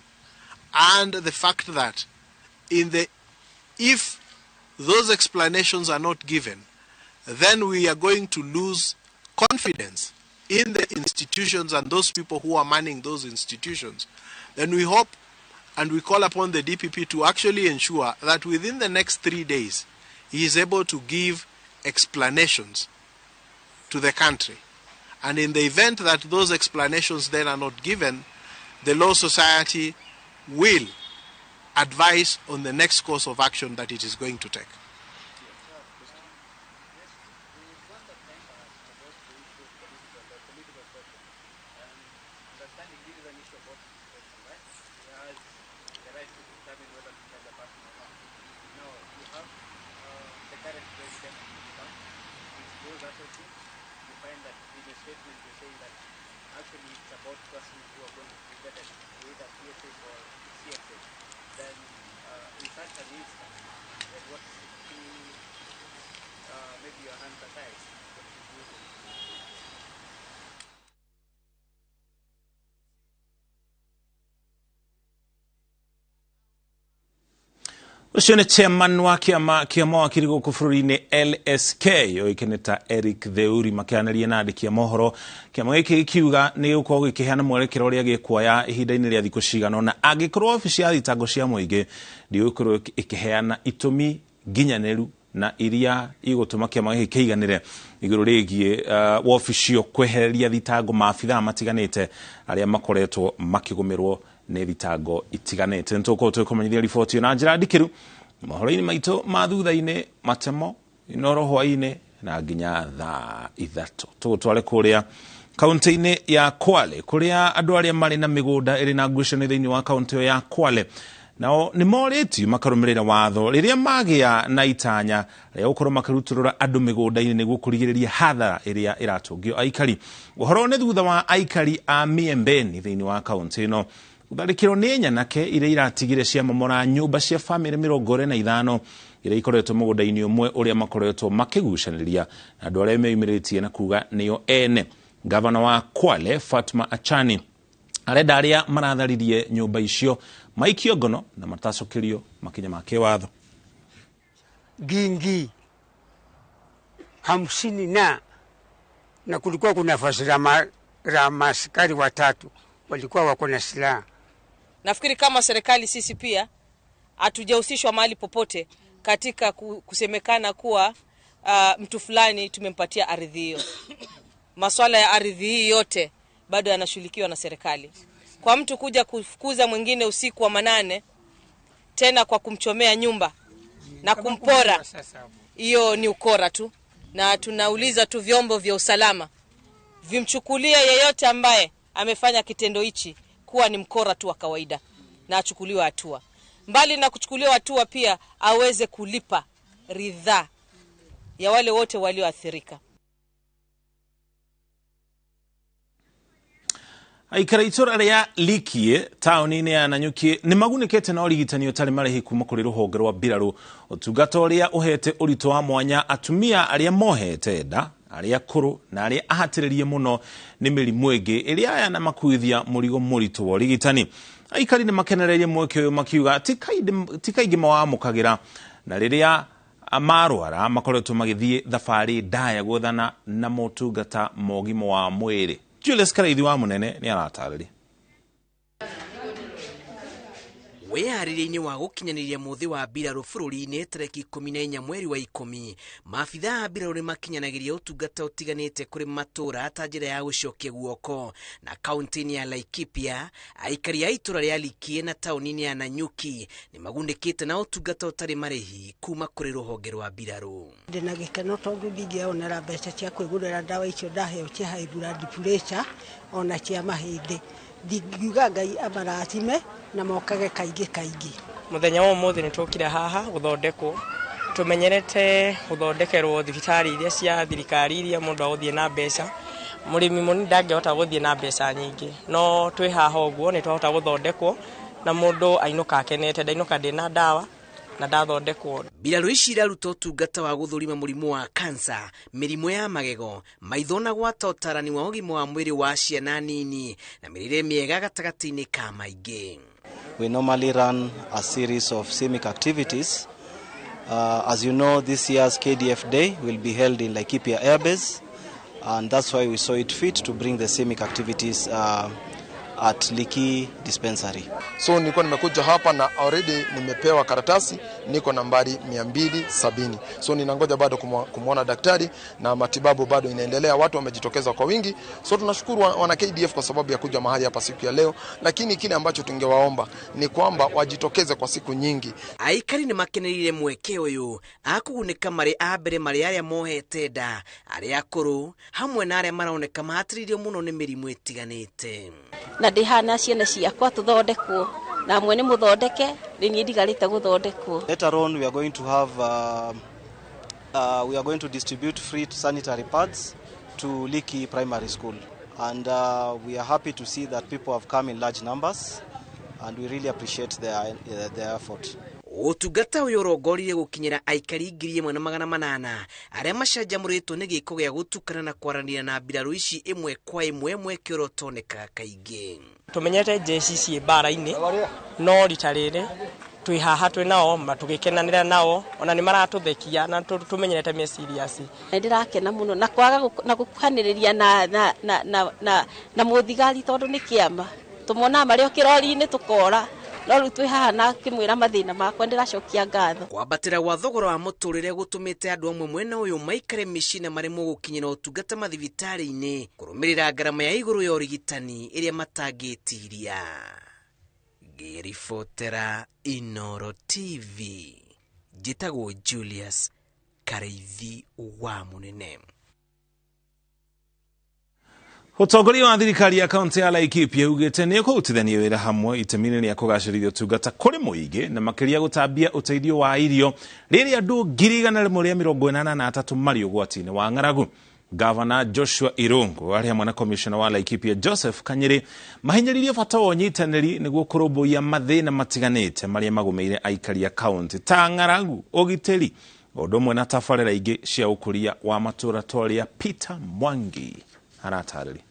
Speaker 3: and the fact that if those explanations are not given, then we are going to lose confidence in the institutions and those people who are manning those institutions. Then we hope and we call upon the DPP to actually ensure that within the next 3 days, he is able to give explanations to the country. And in the event that those explanations then are not given, the Law Society will advise on the next course of action that it is going to take.
Speaker 1: Ũcio nĩ chairman wa kĩama kĩa mawakiri gũkũ bũrũri-inĩ LSK ũĩkaine ta Eric Theuri makĩaranĩria na andĩki a mohoro. Kĩama gĩkĩ gĩkiuga nĩ gĩgũkorwo gĩkĩheana mwerekera ũrĩa gĩkuoya ihinda-inĩ rĩa thikũ cigana ũna angĩkorwo wabici ya thitango cia mũingĩ ndĩgũkorwo ĩkĩheana itũmi nginyanĩru na iria igũtũma kĩama gĩkĩ kĩiganĩre igũrũ rĩgiĩ wabici ĩyo kwehereria thitango maabithaa matiganĩte arĩa makoretwo makĩgũmĩrwo nĩ thitango itiganĩte. Nĩtũgũkorwo tũgĩkũmenyithia riboti ĩyo na njĩra ndikĩru mohoro-inĩ maitũ ma thutha-inĩ matemo inoro hwaĩ-inĩ na nginya thaa 3. Tũgũtware kũrĩa kaunti-inĩ ya Kwale kũrĩa andũ arĩa marĩ na mĩgũnda ĩrĩ na ngucanio thĩinĩ wa kaunti ĩyo ya Kwale nao nĩ morĩtio makarũmĩrĩra watho rĩrĩa magĩa na itanya rĩa gũkorwo makĩrutũrũra andũ mĩgũnda-inĩ nĩguo kũrigĩrĩria hathara ĩrĩa ĩratũngio aikari. Ũhoro nĩ thutha wa aikari a Miembeni thĩinĩ wa kaunti ĩno gũtharĩkĩrwo nĩ nyanake iria iratigire ciamomora nyũmba cia bamĩrĩ 45 iria ikoretwo mũgũnda-inĩ ũmwe ũrĩa makoretwo makĩgucanĩria na andũ arĩa meyumĩrĩtie na kuga nĩo ene. Gavana wa Kwale Fatma Achani arenda arĩa maratharirie nyũmba icio maikio ngono na matacokerio makinya ma kĩwatho.
Speaker 4: Gingi 50 na kulikuwa kuna nafasi la maskari watatu walikuwa wako na silaha.
Speaker 5: Nafikiri kama serikali sisi pia hatujahusishwa mahali popote katika kusemekana kuwa mtu fulani tumempatia ardhi hiyo. Masuala ya ardhi hii yote bado yanashughulikiwa na serikali. Kwa mtu kuja kufukuza mwingine usiku wa manane tena kwa kumchomea nyumba na kumpora, hiyo ni ukora tu. Na tunauliza tu vyombo vya usalama vimchukulie yeyote ambaye amefanya kitendo hichi kuwa ni mkora tu wa kawaida na achukuliwe hatua. Mbali na kuchukuliwa hatua, pia aweze kulipa ridhaa ya wale wote walioathirika.
Speaker 1: Aikara itũra rĩa Likie taũni-inĩ ya Nanyuki nĩ magunĩkĩte na ũrigitani ũtarĩ marĩhi kuma kũrĩ rũhonge rwa mbirarũ, ũtungata ũrĩa ũhete ũritũ wa mwanya atumia arĩa mohete nda arĩa akũrũ na arĩa ahatĩrĩrie mũno nĩ mĩrimũ ĩngĩ ĩrĩa aya na makuithia mũrigo mũritũ wa ũrigitani. Aikari nĩ makenereirie mweke ũyũ makiuga ti kaingĩ mawamũkagĩra na rĩrĩa marwara makoretwo magĩthiĩ thabarĩ ndaya gwethana na motungata ma ũgima wa mwĩrĩ. Julius Karaithi wa Munene nĩ aratarĩria.
Speaker 6: Wĩharĩria-inĩ wa gũkinyanĩria mũthĩ wa mbirarũ bũrũri-inĩ tarĩki 14 mweri wa 10, maabithaa a mbirarũ nĩmakinyanagĩria ũtungata ũtiganĩte kũrĩ matũra ta njĩra ya gũcokia guoko. Na kaunti-inĩ ya Laikipia, aikari a itũra rĩa Likie na taũni-inĩ ya Nanyuki nĩmagunĩkĩte na ũtungata ũtarĩ marĩhi kuma kũrĩ rũhonge rwa mbirarũ.
Speaker 7: Ndĩna gĩkeno tondũ ndingĩonera mbeca cia kwĩgũrĩra ndawa icio ndaheo cia high blood pressure ona cia mahĩndĩ. Ndingiuga Ngai amarathime na mokage kaingĩ kaingĩ.
Speaker 8: Mũthenya wa ũmũthĩ nĩtũkire haha gũthondekwo. Tũmenyerete gũthondekerwo thibitarĩ iria cia thirikari iria mũndũ agũthiĩ na mbeca. Mũrĩmi mũnini ndangĩhota gũthiĩ na mbeca nyingĩ, no twĩ haha ũguo nĩtwahota gũthondekwo na mũndũ ainũka akenete, ndainũka ndĩna ndawa na ndathondekwo.
Speaker 6: Mbirarũ ici iraruta ũtungata wa gũthũrima mũrimũ wa kansa, mĩrimũ ya magego, maitho na gwata ũtarani wa ũgima wa mwĩrĩ wa ciana nini na mĩrĩre mĩega gatagatĩ-inĩ ka maingĩ.
Speaker 9: We normally run a series of CIMIC activities. As you know, this year's KDF Day will be held in Laikipia Air Base, and that's why we saw it fit to bring the CIMIC activities at Liki Dispensary.
Speaker 10: So nilikuwa nimekuja hapa na already nimepewa karatasi, niko nambari 270. So ninangoja bado kumuona daktari na matibabu bado inaendelea, watu wamejitokeza kwa wingi. So tunashukuru wana KDF kwa sababu ya kuja mahali hapa siku ya leo, lakini kile ambacho tungewaomba ni kwamba wajitokeze kwa siku nyingi.
Speaker 6: Aikari ni makenerire mweke uyu akugunĩka marĩ a mbere marĩ arĩa mohete nda, arĩa akũrũ hamwe na arĩa maroneka mahatĩrĩirio mũno nĩ mĩrimũ ĩtiganĩte.
Speaker 13: Na ndĩhana ciana ciakwa tũthondekwo na amwe nĩ mũthondeke nĩ niĩ ndigarĩte gũthondekwo.
Speaker 9: Later on we are going to have we are going to distribute free sanitary pads to Liki Primary School, and we are happy to see that people have come in large numbers, and we really appreciate their effort.
Speaker 6: Ũtungata ũyũ ũrongoririe gũkinyĩra aikari 1800 arĩa macanjamũrĩtwo nĩ gĩko gĩa gũtukana na kwaranĩria na mbirarũ ici ĩmwe kwa ĩmwe mweke ũrĩa ũtonekaga kaingĩ.
Speaker 8: Tũmenyete jeshi ciĩ mbara-inĩ, no rita rĩrĩ twĩ haha twĩ nao tũgĩkenanĩra nao, ona nĩ maratũthekia na tũmenyerete me serious.
Speaker 13: Nĩ ndĩrakena mũno na kwaga na gũkuhanĩrĩria na mũthigari tondũ nĩ kĩama. Tũmonaga marĩ o kĩrori-inĩ tũkora, no rĩu twĩ haha na ngĩmwĩra mathĩna makwa ndĩracokia ngatho.
Speaker 6: Kwambatĩra gwa thogora wa mũtũrĩre gũtũmĩte andũ amwe mwena ũyũ maikare mĩciĩ na maremwo gũkinyĩra ũtungata mathibitarĩ-inĩ kũrũmĩrĩra ngarama ya igũrũ ya ũrigitani ĩrĩa matangĩtiria. Ngĩribotera Inooro TV, njĩtagwo Julius Karaithi wa Munene.
Speaker 1: Ũtongoria wa thirikari ya kaunti ya Laikipia ugĩte nĩ ũkũrutithania wĩra hamwe itemi-inĩ rĩa kũgacĩrithia ũtungata kũrĩ mũingĩ na makĩria gũtambia ũteithio wa irio rĩrĩa andũ 183 marĩ ũgwati-inĩ wa ng'aragu. Gavana Joshua Irungu arĩ hamwe na Commissioner wa Laikipia Joseph Kanyiri mahinyĩrĩirie bata wa ũnyitanĩri nĩguo kũrũmbũiya mathĩna matiganĩte marĩa magũmĩire aikari a kaunti ta ng'aragu, ũgitĩri, ũndũ ũmwe na tabarĩra ingĩ cia ũkũria wa matũũra ta ũrĩa Peter Mwangi aratarĩria.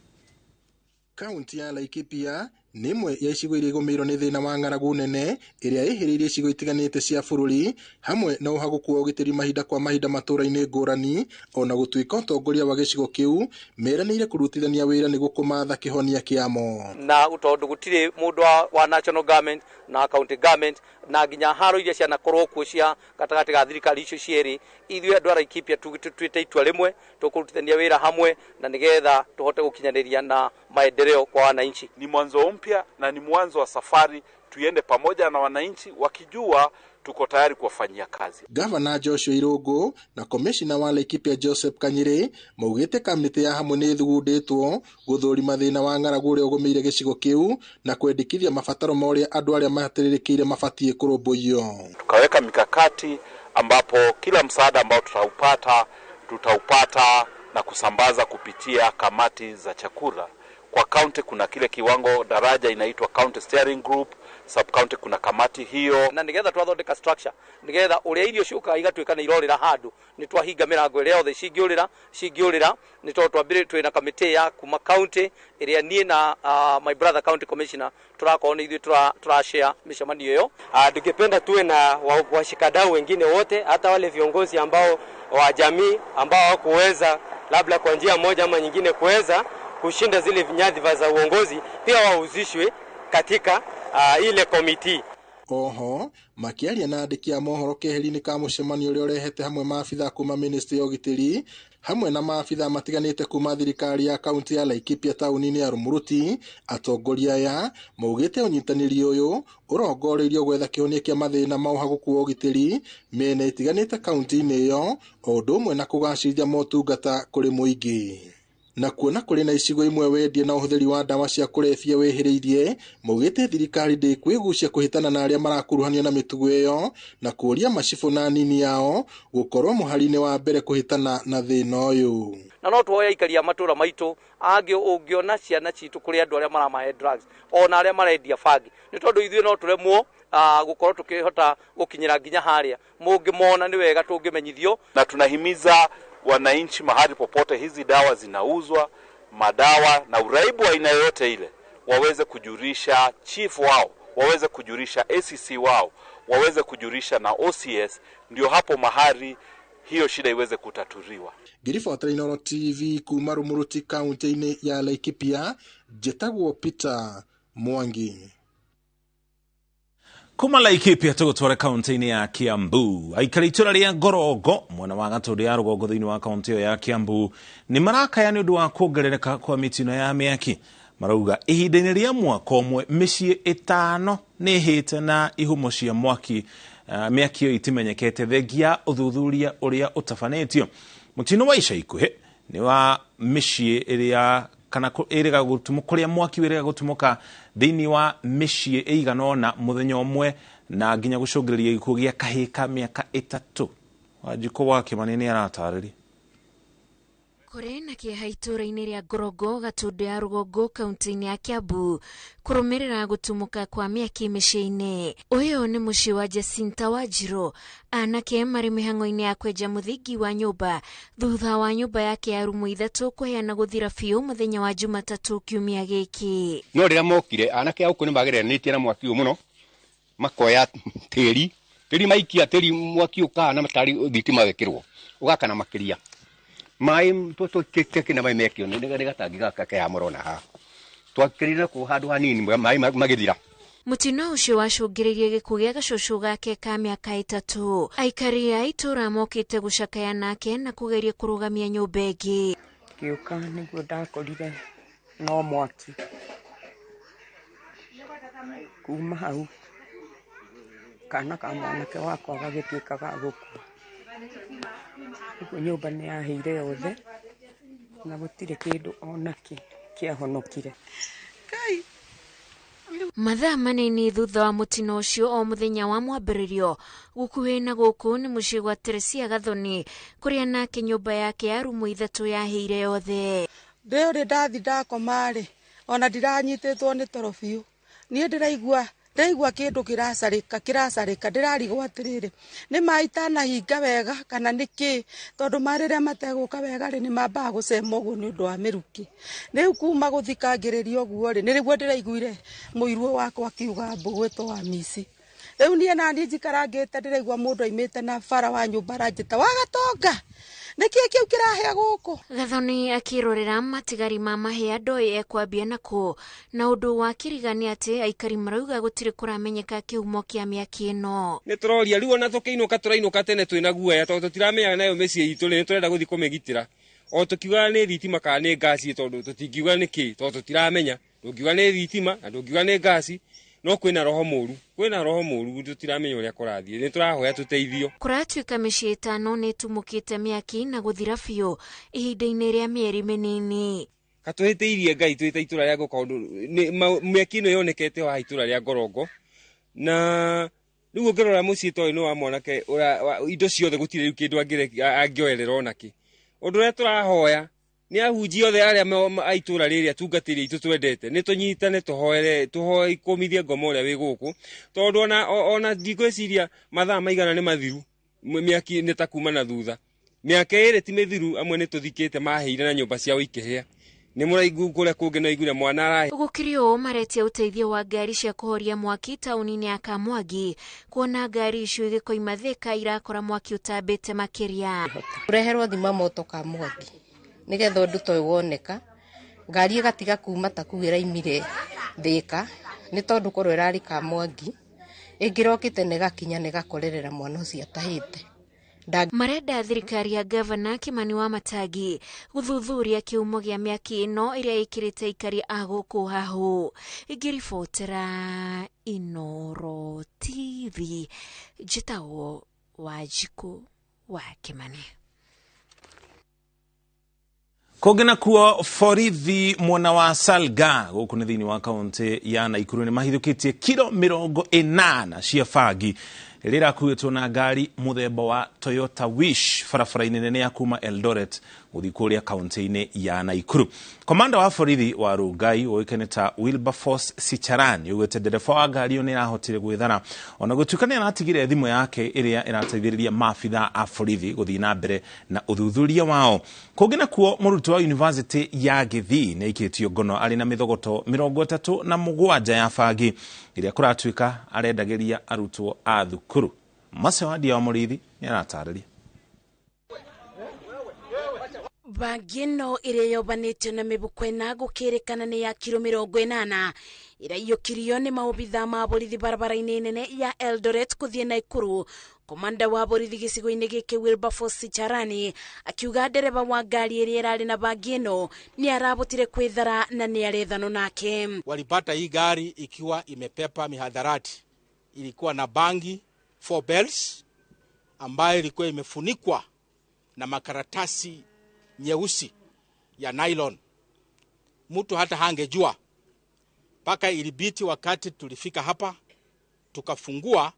Speaker 27: Kaunti ya Laikipia nĩ ĩmwe ya icigo iria igũmĩirwo nĩ thĩna wa ng'aragu nene ĩrĩa ĩhĩrĩirie icigo itiganĩte cia bũrũri hamwe na ũhagũku wa ũgitĩri mahinda kwa mahinda matũũra-inĩ ngũrani, ona gũtuĩka ũtongoria wa gĩcigo kĩu meranĩire kũrutithania wĩra nĩguo kũmatha kĩhonia kĩamo.
Speaker 28: Na tondũ gũtirĩ mũndũ wa national government na county government na nginya haro iria cianakorwo kuo cia gatagatĩ ga thirikari icio cierĩ, ithuĩ andũ a Laikipia tuĩte itua rĩmwe tũkũrutithania wĩra hamwe na nĩgetha tũhote gũkinyanĩria na maendeleo kwa wananchi.
Speaker 29: Ni mwanzo mpya na ni mwanzo wa safari, tuende pamoja na wananchi wakijua tuko tayari kuwafanyia kazi.
Speaker 27: Gavana Joshua Irungu na Commissioner wa Laikipia Joseph Kanyiri maugĩte kamĩtĩ ya hamwe nĩ ĩthugundĩtwo gũthũrima thĩna wa ng'aragu ũrĩa ũgũmĩire gĩcigo kĩu na kwendekithia mabataro ma ũrĩa andũ arĩa mahatĩrĩrĩkĩire mabatiĩ kũrũmbũiyo.
Speaker 29: Tukaweka mikakati ambapo kila msaada ambao tutaupata na kusambaza kupitia kamati za chakula. Kwa county kuna kile kiwango daraja inaitwa County Steering Group. sub-county kuna kamati hiyo.
Speaker 28: Na nigetha twathondeka structure nigetha uria irio ciukaga igatuika ni irorira handu ni twahinga mirango iria yothe cingiurira ni tondu twambire twina kamiti ya kuma county iria nie na my brother county commissioner turakorwo ni ithuĩ tura share micemanio iyo.
Speaker 11: Tungependa tuwe na washikadau wengine wote, hata wale viongozi ambao wa jamii ambao hawakuweza labda kwa njia moja ama nyingine kuweza kushinda zile nyadhifa za uongozi, pia wahusishwe katika ile komiti.
Speaker 27: Oho makiaria na andĩki a mohoro keheri-inĩ ka mũcemanio ũrĩa ũrehete hamwe maabithaa kuma ministry ya ũgitĩri hamwe na maabithaa matiganĩte kuma thirikari ya kaunti ya Laikipia taũni-inĩ ya Rumuruti, atongoria aya maugĩte ũnyitanĩri ũyũ ũrongoreirio gwetha kĩhonia kĩa mathĩna ma ũhagũku wa ũgitĩri mĩena ĩtiganĩte kaunti-inĩ ĩyo, o ũndũ ũmwe na kũgacĩrithia motungata kũrĩ mũingĩ. Na kuona kũrĩ na icigo imwe wendia na ũhũthĩri wa ndawa cia kũrebia wĩhĩrĩirie, maugĩte thirikari ndĩkwĩgucia kũhĩtana na arĩa marakuruhanio na mĩtugo ĩyo na kũũria macibũ na anini ao gũkorwo mũhari-inĩ wa mbere kũhĩtana na thĩna ũyũ.
Speaker 28: Na no tuoya aikari a matũra maitũ angĩ ũngĩona ciana citũ kũrĩ andũ arĩa maramahe drugs ona arĩa marendia bangi, nĩ tondũ ithuĩ no tũremwo gũkorwo tũkĩhota gũkinyĩra nginya harĩa mũngĩmona nĩ wega tũngĩmenyithio.
Speaker 29: Na tunahimiza wananchi mahali popote hizi dawa zinauzwa, madawa na uraibu wa aina yoyote ile, waweze kujulisha chief wao, waweze kujulisha ACC wao, waweze kujulisha na OCS, ndio hapo mahali hiyo shida iweze kutatuliwa.
Speaker 27: Ngĩribotera Inooro TV kuma Rumuruti kaunti-inĩ ya Laikipia, njĩtagwo Peter Mwangi.
Speaker 1: Kuma Laikipia tũgũtware kaunti-inĩ ya Kiambu. Aikari itũra rĩa Ngorongo mwena wa Gatũndũ ya rũgongo thĩinĩ wa kaunti ĩyo ya Kiambu nĩ marakaya nĩ ũndũ wa kuongerereka kwa mĩtino ya mĩaki. Marauga ihinda-inĩ rĩa mwaka ũmwe mĩciĩ 5 nĩ ĩhĩte na ihumo cia mwaki mĩaki ĩyo itimenyekete thengia ũthuthuria ũrĩa ũtabanĩtio. Mũtino wa ica ikuhĩ nĩ wa mĩciĩ ĩrĩa kana ĩrĩga gũtumũka kũrĩa mwaki wĩrĩga gũtumũka thĩinĩ wa mĩciĩ ĩigana ũna mũthenya ũmwe na nginya gũcũngĩrĩria gĩkuũ gĩa kahĩĩ ka mĩaka 3. Wanjikũ wa Kĩmani nĩ aratarĩria.
Speaker 12: Kũrĩ na kĩeha itũũra-inĩ rĩa Ngorongo Gatũndũ ya rũgongo kaunti-inĩ ya Kiambu kũrũmĩrĩra gũtumũka kwa mĩaki mĩciĩ-inĩ. Ũyũ nĩ mũciĩ wa Jacinta Wanjiru, anake marĩ mĩhang'o-inĩ ya kwenja mũthingi wa nyũmba thutha wa nyũmba yake ya rumu 3 kũheana gũthira biũ mũthenya wa Jumatatũ kiumia gĩkĩ.
Speaker 14: No rĩrĩa mokire anake a gũkũ nĩ mageranĩtie na mwaki ũyũ mũno, makoya tĩri tĩri maikia tĩri mwaki ũkahana tarĩ thitima wekĩrwo ũgakana makĩria. Maĩ tũkĩna maĩ mekio nĩ gatangi gaka ke mũrona haha twakĩrire kũ handũ hanini maĩ magĩthira.
Speaker 12: Mũtino ũcio wacũngĩrĩirie gĩkuũ gĩa gacũcũ gake ka mĩaka 3. Aikari a itũũra mokĩte gũcakaya nake na kũgeria kũrũgamia nyũmba ĩngĩ.
Speaker 8: Ngĩũka nĩguo ndakorire no mwaki kuma hau kana ka mwanake wakwa gagĩtuĩka ga gũkua. Ũguo nyũmba nĩ yahĩire yothe na gũtirĩ kĩndũ onakĩ kĩahonokire.
Speaker 12: Mathaa manini thutha wa mũtino ũcio o mũthenya wa mwambĩrĩrio gũkuhĩ na gũkũ nĩ mũciĩ gwa Teresia Gathoni kũrĩa nake nyũmba yake ya rumu 3 yahĩire yothe.
Speaker 15: Ndĩ ũrĩ ndathi ndakoma rĩ, ona ndiranyitĩtwo nĩ toro biũ. Niĩ ndĩraigua kĩndũ kĩracarĩka ndĩrarigwo atĩrĩrĩ nĩ maĩ itanahinga wega kana nĩ kĩ, tondũ maĩ rĩrĩa mategũka wega rĩ nĩ mambaga gũcema ũguo nĩ ũndũ wa mĩrukĩ. Rĩu kuma gũthikangĩrĩria ũguo rĩ nĩrĩguo ndĩraiguire mũiruo wakwa akiuga mbũgwĩtwo wa mici. Rĩu niĩ naniĩ njikarangĩte ndĩraigua mũndũ aimĩte na bara wa nyũmba aranjĩta wa Gatonga, nĩkĩĩ kĩu kĩrahĩa gũkũ?
Speaker 12: Gathoni akĩrorera matigari ma mahĩa ndoĩ ekwambia nako na ũndũ wa kĩrigania atĩ aikari marauga gũtirĩ kũramenyeka kĩhumo kĩa mĩaki ĩno.
Speaker 16: Nĩ tũroria rĩu ona tũkĩinũka tũrainũka tene twĩna guoya tondũ tũtiramenya nayo mĩciĩ itũ rĩ, nĩ tũrenda gũthiĩ kũmĩgitĩra. O tũkiugaga nĩ thitima kana nĩ ngasi tondũ tũtingiuga nĩ kĩ, tondũ tũtiramenya. Ndũngiuga nĩ thitima na ndũngiuga nĩ ngasi, no kwĩna roho mũru tũtiramenya ũrĩa kũrathiĩ, nĩ tũrahoya tũteithio.
Speaker 12: Kũratuĩka mĩciĩ 5 nĩ ĩtumũkĩte mĩaki na gũthira biũ ihinda-inĩ rĩa mĩeri mĩnini.
Speaker 16: Katũhĩtĩirie Ngai twĩ ta itũra rĩa Ngorongo, mĩaki ĩno yonekete haha itũra rĩa Ngorongo, na rĩu ũngĩrora mũciĩ ta ũyũ nĩ wa mwanake indo ciothe gũtirĩ rĩu kĩndũ angĩoerera onakĩ. Ũndũ ũrĩa tũrahoya Nĩ ahunjia othe arĩa a itũra rĩrĩ atungatĩri aitũ twendete, nĩ tũnyitane tũhoere, tũhoe kũmithia ngoma ũrĩa wĩ gũkũ, tondũ ona ndigwĩciria mathaa maigana nĩ mathiru, mĩaki nĩ ta kuma na thutha. Mĩaka ĩrĩ ti mĩthiru, amwe nĩ tũthikĩte mahĩire na nyũmba ciao ikĩhĩa. Nĩ mũraigu kũrĩa kũngĩ no iguire mwana arahe.
Speaker 12: Gũkĩrĩ ũũ maretia ũteithio wa ngari cia kũhoria mwaki taũni-inĩ ya Kamwangi, kuona ngari icio igĩkoima Thika irakora mwaki ũtambĩte makĩria.
Speaker 17: Kũreherwo thima moto Kamwangi nĩgetha ũndũ ta ũyũ woneka, ngari ĩgatiga kuma ta kũu ĩraimire Thika, nĩ tondũ korwo ĩrarĩ Kamwangi ĩngĩrokĩte na ĩgakinya na ĩgakorerera mwana ũcio atahĩte.
Speaker 12: Marenda thirikari ya gavana Kimani wa Matangi gũthuthuria kĩhumo gĩa mĩaki ĩno ĩrĩa ĩkĩrĩte aikari a gũkũ hahũ. Ngĩribotera Inoro TV, njĩtagwo Wanjikũ wa Kimani.
Speaker 1: Kũngĩ nakuo borithi mwena wa Salga gũkũ nĩ thĩinĩ wa kaunti ya Naikuru nĩ mahithũkĩtie kiro 80 cia bangi ĩrĩa ĩrakuĩtwo na ngari mũthemba wa Toyota Wish barabara-inĩ nene ya kuma Eldoret gũthiĩ kũrĩa kaunti-inĩ ya Naikuru. Komanda wa borithi wa Rongai ũĩkaine ta Wilberforce Sicharani augĩte ndereba wa ngari ĩyo nĩ arahotire gwĩthara ona gũtuĩka nĩ aratigire thimũ yake ĩrĩa ĩrateithĩrĩria maabitha a borithi gũthiĩ na mbere na ũthuthuria wao. Kũngĩ nakuo mũrutwo wa University ya Gĩthii nĩ aikĩtio ngono arĩ na mĩthogoto 37 ya bangi ĩrĩa kũratuĩka arendagĩria arutwo a thukuru. Mace Wandia wa Mũrĩithi nĩ aratarĩria.
Speaker 18: Bangi ĩno ĩrĩa yombanĩtio na mĩbuko ĩna gũkĩrĩkana nĩ ya kiro 80 ĩraiyũkirio nĩ maobitha ma borithi barabara-inĩ nene ya Eldoret kũthiĩ Naikuru. Komanda wa borithi gĩcigo-inĩ gĩkĩ Wilberforce Sicharani akiuga ndereba wa ngari ĩrĩa ĩrarĩ na bangi ĩno nĩ arabotire kwĩthara na nĩ arethanwo nake.
Speaker 19: Walipata hii gari ikiwa imepepa mihadharati, ilikuwa na bangi 4 bells ambayo ilikuwa imefunikwa na makaratasi nyeusi ya nylon. Mtu hata hangejua mpaka ilibiti wakati tulifika hapa tukafungua,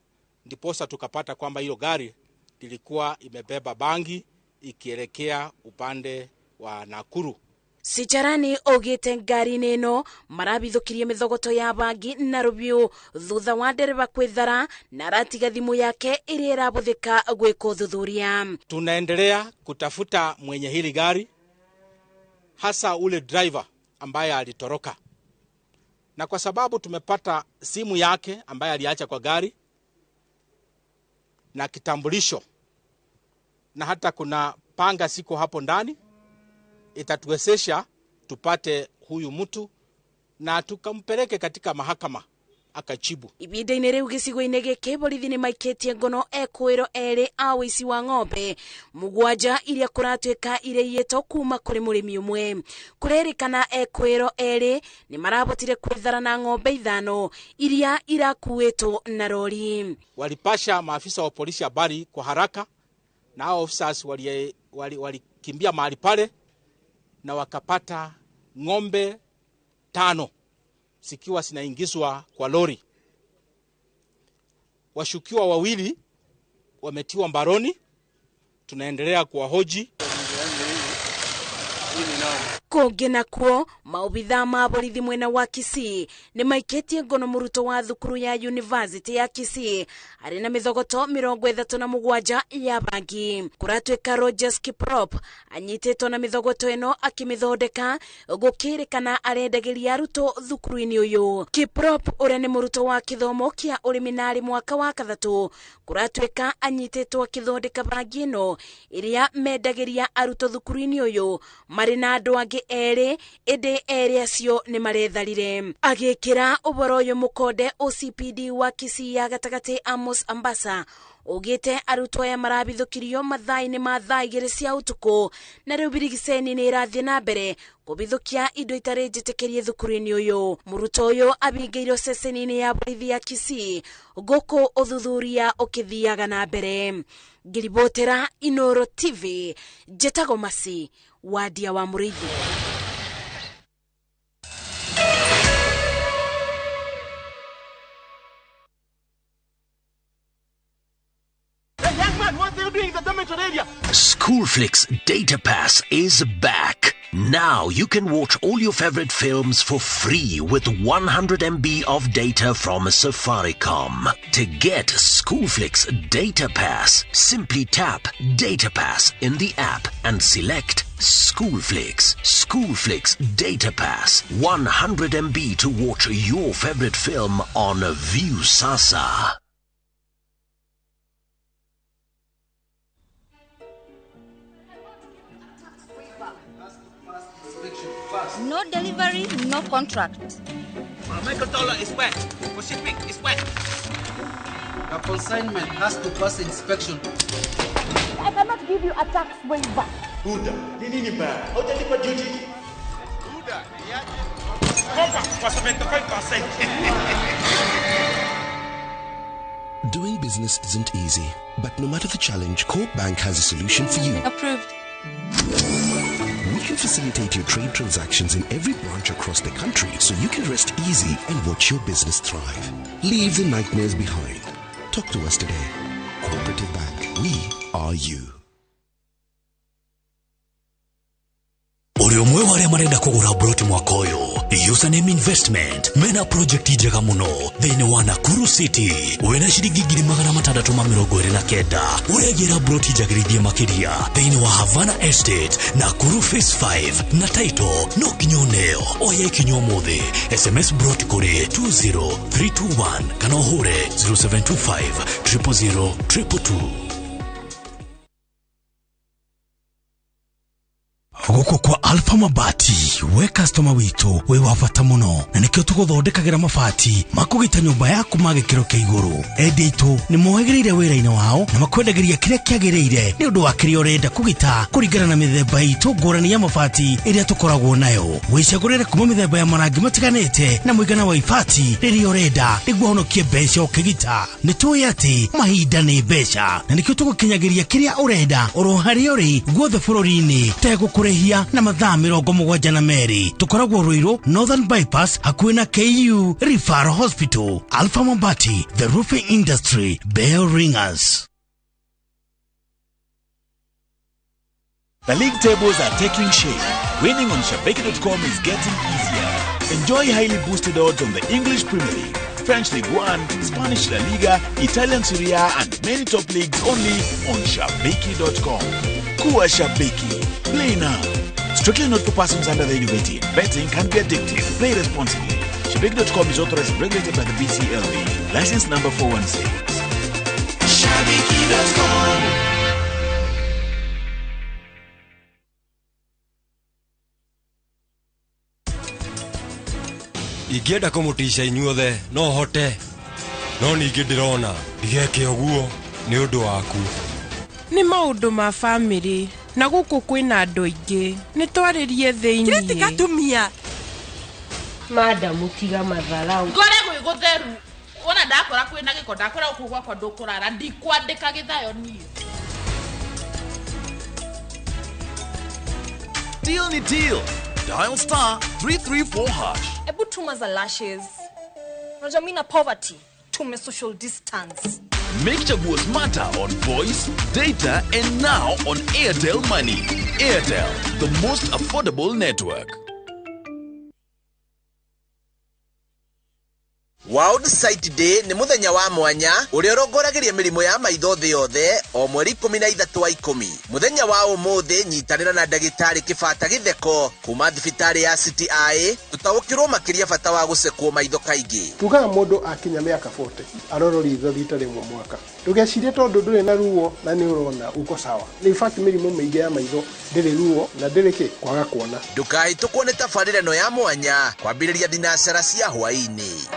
Speaker 19: ndiposa tukapata kwamba hilo gari lilikuwa imebeba bangi ikielekea upande wa Nakuru.
Speaker 18: Sicharani augĩte ngari-inĩ ĩno marabithũkirie mĩthogoto ya bangi na rũbiũ thutha wa ndereba kwĩthara na aratiga thimũ yake ĩrĩa ĩrabũthĩka gwĩka ũthuthuria.
Speaker 19: Tunaendelea kutafuta mwenye hili gari, hasa ule driver ambaye alitoroka, na kwa sababu tumepata simu yake ambaye aliacha kwa gari na kitambulisho na hata kuna panga siko hapo ndani, itatuwezesha tupate huyu mtu na tukampeleke katika mahakama akachibu.
Speaker 18: Ibinda-inĩ rĩu gĩcigo-inĩ gĩkĩ borithi nĩ maikĩtie ngono ekũĩro erĩ a ũici wa ng'ombe mũgwanja iria kũratuĩka iraiyĩtwo kuma kũrĩ mũrĩmi ũmwe. Kũrerĩkana ekũĩro erĩ nĩ marabotire kwĩthara na ng'ombe 5 iria irakuĩtwo na rori.
Speaker 19: Walipasha maafisa wa polisi habari kwa haraka, na hao officers walikimbia mahali pale na wakapata ng'ombe 5 zikiwa zinaingizwa kwa lori. Washukiwa wawili wametiwa mbaroni, tunaendelea kuwahoji.
Speaker 18: Kũngĩ nakuo maobitha ma borithi mwena wa Kisii nĩ maikĩtie ngono mũrutwo wa thukuru ya University ya Kisii arĩ na mĩthogoto 37 ya bangi. Kũratuĩka Rogers Kiprop anyitĩtwo na mĩthogoto ĩno akĩmĩthondeka gũkĩrĩkana arendagĩria arutwo thukuru-inĩ ũyũ. Kiprop ũrĩa nĩ mũrutwo wa kĩthomo kĩa ũrĩmi na arĩ mwaka wa 3 kũratuĩka anyitĩtwo akĩthondeka bangi ĩno ĩrĩa mendagĩria arutwo thukuru-inĩ ũyũ marĩ na andũ angĩ erĩ, ĩndĩ erĩ acio nĩ maretharire. Agĩkĩra ũhoro ũyũ mũkonde OCPD wa Kisii ya gatagatĩ Amos Ambassa Ugite arutwo aya marabithũkirio mathaa-inĩ ma thaa 2 cia ũtukũ na rĩu birigiceni nĩ ĩrathiĩ na mbere kũbithũkia indo itarĩ njĩtĩkĩrie thukuru-inĩ ũyũ. Mũrutwo ũyũ abingĩirwo ceceni-inĩ ya borithi ya Kisii gũkũ ũthuthuria ũkĩthiaga na mbere. Ngĩribotera Inoro TV, njĩtagwo Masi Wadia wa Mũrĩithi.
Speaker 20: Schoolflix Data Pass is back.
Speaker 2: Now you can watch all your favorite films for free with 100 MB of data from Safaricom. To get Schoolflix Data Pass, simply tap Data Pass in the app and select Schoolflix. Schoolflix Data Pass. 100 MB to watch your favorite film on Viusasa.
Speaker 3: No delivery, no contract.
Speaker 20: Michael Dollar is wet. For shipping is wet.
Speaker 21: The consignment has to pass inspection.
Speaker 3: I cannot give you a tax waiver.
Speaker 22: Buda, ni nini baya? Haujalipa duty?
Speaker 20: Buda, niaje? Cover kwa 75%.
Speaker 23: Doing business isn't easy, but no matter the challenge, Corp Bank has a solution for you.
Speaker 3: Approved.
Speaker 23: We can facilitate your trade transactions in every branch across the country so you can rest easy and watch your business thrive. Leave the nightmares behind. Talk to us today. Cooperative Bank. We are you.
Speaker 24: Uri umwe wa aria marenda kugura broti mwaka uyu Username Investment mena project njega muno thiini wa Nakuru City wina ciringi 629 uregira broti njagirithie makiria thiini wa Havana Estate Nakuru Phase 5 na title no kinya uneo oya ikinya umuthi SMS broti kuri 20321 kana uhure 0725 000 222.
Speaker 25: Guku kwa Alpha Mabati we customer witu we wa bata muno na nikio tuguthondekagira mabati makugita nyumba yaku ma gikiro kia iguru. Endia itu ni moegereire wira-ini wao na makwendagiria kiria kiagiriire ni undu wa kiria urenda kugita kuringana na mithemba itu ngurani ya mabati iria tukoragwo nayo. Wicagurire kuma mithemba ya marangi matiganite na muigana wa ibati riria urenda niguo honokie mbeca ukigita. Ni tui ati mahinda ni mbeca na nikio tugukinyagiria kiria urenda oro haria uri guothe bururi-ini tegukure na mathaa 72. Tukoragwo Ruiru Northern Bypass hakuhĩ na KU Referral Hospital. Alpha Mabati, the roofing industry bell ringers.
Speaker 26: The league tables are taking shape. Winning on Shabiki.com is getting easier. Enjoy highly boosted odds on the English Premier League, French League One, Spanish La Liga, Italian Serie A, and many top leagues only on Shabiki.com. Kuwa Shabiki. Play now. Strictly not for persons under the age of 18. Betting can be addictive. Play responsibly. Shabiki.com is authorized and regulated by the BCLB. License number 416.
Speaker 30: Shabiki.com.
Speaker 31: Ingĩenda kũmũtica inyuothe no hote, no ningĩ ndĩrona ndigeke ũguo nĩ ũndũ waku.
Speaker 32: Nĩ maũndũ ma famĩlĩ na gũkũ kwĩna andũ aingĩ nĩ twarĩrie thĩinĩ.
Speaker 33: Kĩrĩ gatumia
Speaker 34: madamu tiga matharau
Speaker 35: ngore gwĩ gũtheru wona ndakora kwĩna gĩko ndakora gũkũ gwakwa ndũkũrara ndikwandĩka gĩthayo niĩ.
Speaker 26: Deal ni deal. Dial star 334 hash.
Speaker 36: Ebu tuma za lashes. Unajua mimi na poverty. Tume social distance.
Speaker 26: Make Chaguo smarter on voice, data, and now on Airtel Money. Airtel, the most affordable network.
Speaker 37: World Sight Day nĩ mũthenya wa mwanya ũrĩa ũrongorageria mĩrimũ ya maitho thĩ yothe o mweri 13 wa 10. Mũthenya wa ũmũthĩ nyitanĩra na ndagĩtarĩ Kĩbata Gĩtheko kuma thibitarĩ ya City Eye tũtaũkĩrwo makĩria bata wa gũcekwo maitho kaingĩ.
Speaker 38: Tugaga mũndũ akinya mĩaka 40 arorwo ritho rita rĩmwe mwaka. Ndũgecirie tondũ ndũrĩ na ruo na nĩ ũrona uko sawa. In fact mĩrimũ mĩingĩ ya maitho ndĩrĩ ruo na ndĩrĩ kĩ kwaga kuona.
Speaker 37: Ndũkahĩtũkwo nĩ tabarĩra ĩno ya mwanya kwambĩrĩria thinacara cia hwaĩ-inĩ.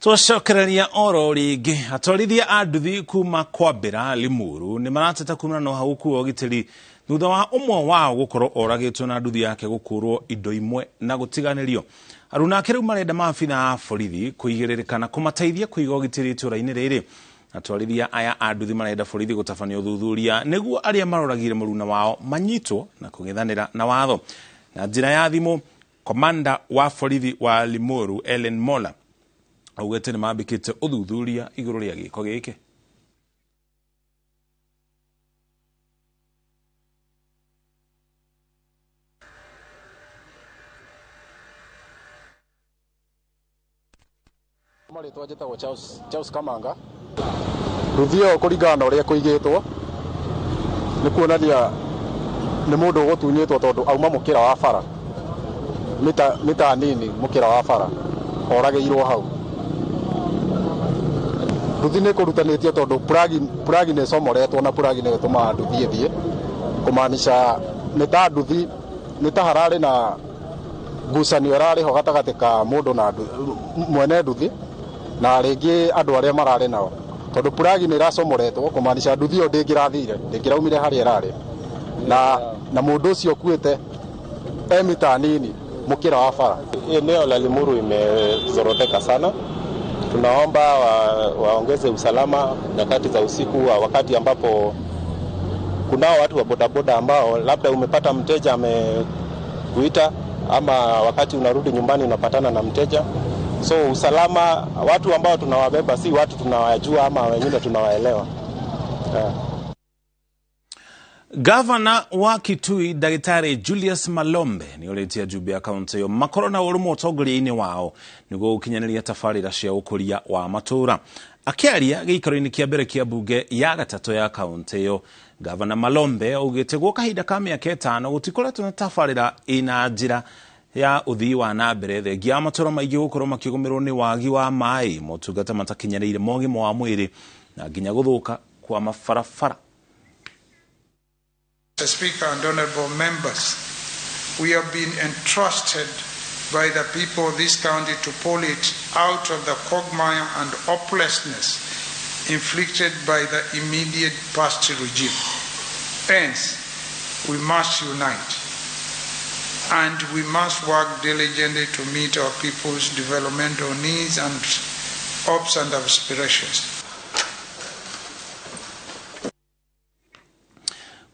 Speaker 1: Twacokereria oro rĩngĩ atwarithia a nduthi kuma kwambĩra Limuru nĩ marateta kumana na ũhagũku wa ũgitĩri thutha wa ũmwe wao gũkorwo oragĩtwo na nduthi yake gũkũrwo indo imwe na gũtiganĩrio. Aruna ake rĩu marenda maabitha a borithi kũigĩrĩrĩka na kũmateithia kũiga ũgitĩri itũũra-inĩ rĩrĩ. Atwarithia aya a nduthi marenda borithi gũtabania ũthuthuria nĩguo arĩa maroragire mũruna wao manyitwo na kũng'ethanĩra na watho. Na njĩra ya thimũ Komanda wa borithi wa Limuru Ellen Mola augĩte nĩ mambĩkĩte ũthuthuria igũrũ rĩa gĩko gĩkĩ.
Speaker 4: Marĩtwa njĩtagwo Charles Kamanga. Nduthi ĩyo kũringana na ũrĩa kũigĩtwo nĩ kuonania nĩ mũndũ ũgũtunyĩtwo tondũ auma mũkĩra wa bara mita nini mũkĩra wa bara oragĩirwo hau. Nduthi nĩ kũrutanĩtio tondũ plagi nĩ ĩcomoretwo na plagi nĩ ĩtũmaga nduthi ĩthiĩ, kũmaanisha nĩ ta nduthi nĩ ta hararĩ na ngucanio ĩrarĩ ho gatagatĩ ka mũndũ na mwene nduthi na rĩngĩ andũ arĩa mararĩ nao, tondũ plagi nĩ ĩracomoretwo kũmaanisha nduthi ĩyo ndĩngĩrathire, ndĩngĩraumire harĩa ĩrarĩ na mũndũ ũcio ũkuĩte e mita nini mũkĩra wa bara.
Speaker 5: Eneo la Limuru imezoroteka sana. Tunaomba waongeze usalama nyakati za usiku, wakati ambapo kunao watu wa bodaboda ambao labda umepata mteja amekuita, ama wakati unarudi nyumbani unapatana na mteja. So usalama, watu ambao tunawabeba si watu tunawajua ama wengine tunawaelewa.
Speaker 1: Gavana wa Kitui Daktari Julius Malombe nĩ orĩtie ajumbe a kaunti ĩyo makorwo na ũrũmwe ũtongoria-inĩ wao nĩguo gũkinyanĩria tabarĩra cia ũkũria wa matũũra. Akĩaria gĩikaro-inĩ kĩa mbere kĩa mbunge ya gatatũ ya kaunti ĩyo, Gavana Malombe augĩte gwa kahinda ka mĩaka 5 gũtikoretwo na tabarĩra ĩna njĩra ya ũthii wa na mbere thengia ya matũũra maingĩ gũkorwo makĩgũmĩrwo nĩ wagi wa maĩ, motungata matakinyanĩire ma ũgima wa mwĩrĩ na nginya gũthũka kwa mabarabara.
Speaker 6: Mr. Speaker and honorable members, we have been entrusted by the people of this county to pull it out of the quagmire and hopelessness inflicted by the immediate past regime. Hence, we must unite and we must work diligently to meet our people's developmental needs and hopes and aspirations.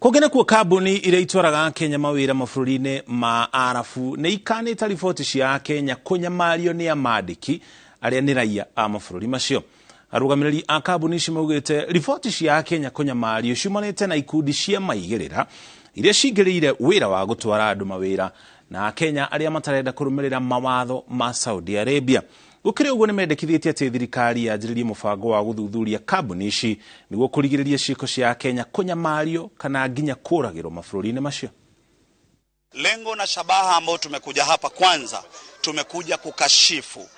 Speaker 1: Kũngĩ nakuo kambuni iria itwaraga Kenya mawĩra mabũrũri-inĩ ma Arabu nĩ ikanĩte riboti cia Kenya kũnyamario nĩ amandĩki arĩa nĩ raia a mabũrũri macio. Arũgamĩrĩri a kambuni ici maugĩte riboti cia Kenya kũnyamario ciumanĩte na ikundi cia maigĩrĩra iria cingĩrĩire wĩra wa gũtwara andũ mawĩra na Kenya arĩa matarenda kũrũmĩrĩra mawatho ma Saudi Arabia. Gũkĩrĩ ũguo nĩ mendekithĩtie atĩ thirikari yanjĩrĩrie mũbango wa gũthuthuria kambuni ici nĩguo kũrigĩrĩria ciĩko cia Kenya kũnyamario kana nginya kũragĩrwo mabũrũri-inĩ macio.
Speaker 7: Lengo na shabaha ambayo tumekuja hapa, kwanza tumekuja kukashifu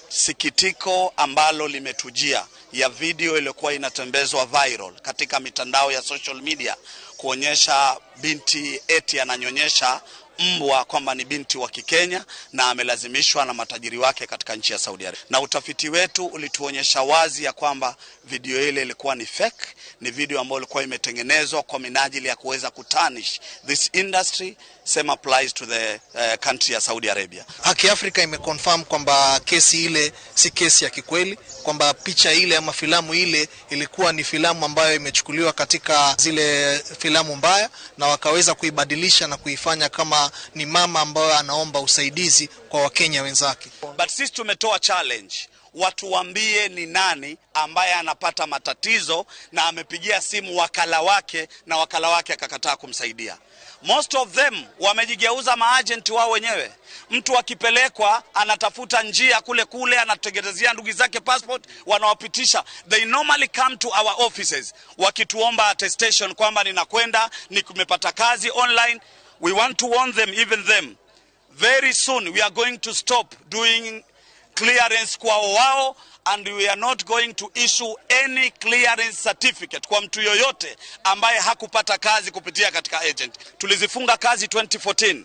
Speaker 7: sikitiko ambalo limetujia ya video iliyokuwa inatembezwa viral katika mitandao ya social media kuonyesha binti eti ananyonyesha mbwa kwamba ni binti wa Kikenya na amelazimishwa na matajiri wake katika nchi ya Saudi Arabia. Na utafiti wetu ulituonyesha wazi ya kwamba video ile ilikuwa ni fake, ni video ambayo ilikuwa imetengenezwa kwa minajili ya kuweza kutarnish this industry. Same applies to the country ya Saudi Arabia.
Speaker 8: Haki Afrika imeconfirm kwamba kesi ile si kesi ya kikweli, kwamba picha ile ama filamu ile ilikuwa ni filamu ambayo imechukuliwa katika zile filamu mbaya na wakaweza kuibadilisha na kuifanya kama ni mama ambayo anaomba usaidizi kwa Wakenya wenzake.
Speaker 7: But sisi tumetoa challenge, watu waambie ni nani ambaye anapata matatizo na amepigia simu wakala wake na wakala wake akakataa kumsaidia. Most of them wamejigeuza maagent wao wenyewe. Mtu akipelekwa anatafuta njia kule kule, anatengenezea ndugu zake passport, wanawapitisha. They normally come to our offices wakituomba attestation kwamba ninakwenda, nimepata kazi online. We want to warn them, even them. Very soon we are going to stop doing clearance kwa wao, and we are not going to issue any clearance certificate kwa mtu yoyote ambaye hakupata kazi kupitia katika agent. Tulizifunga kazi 2014.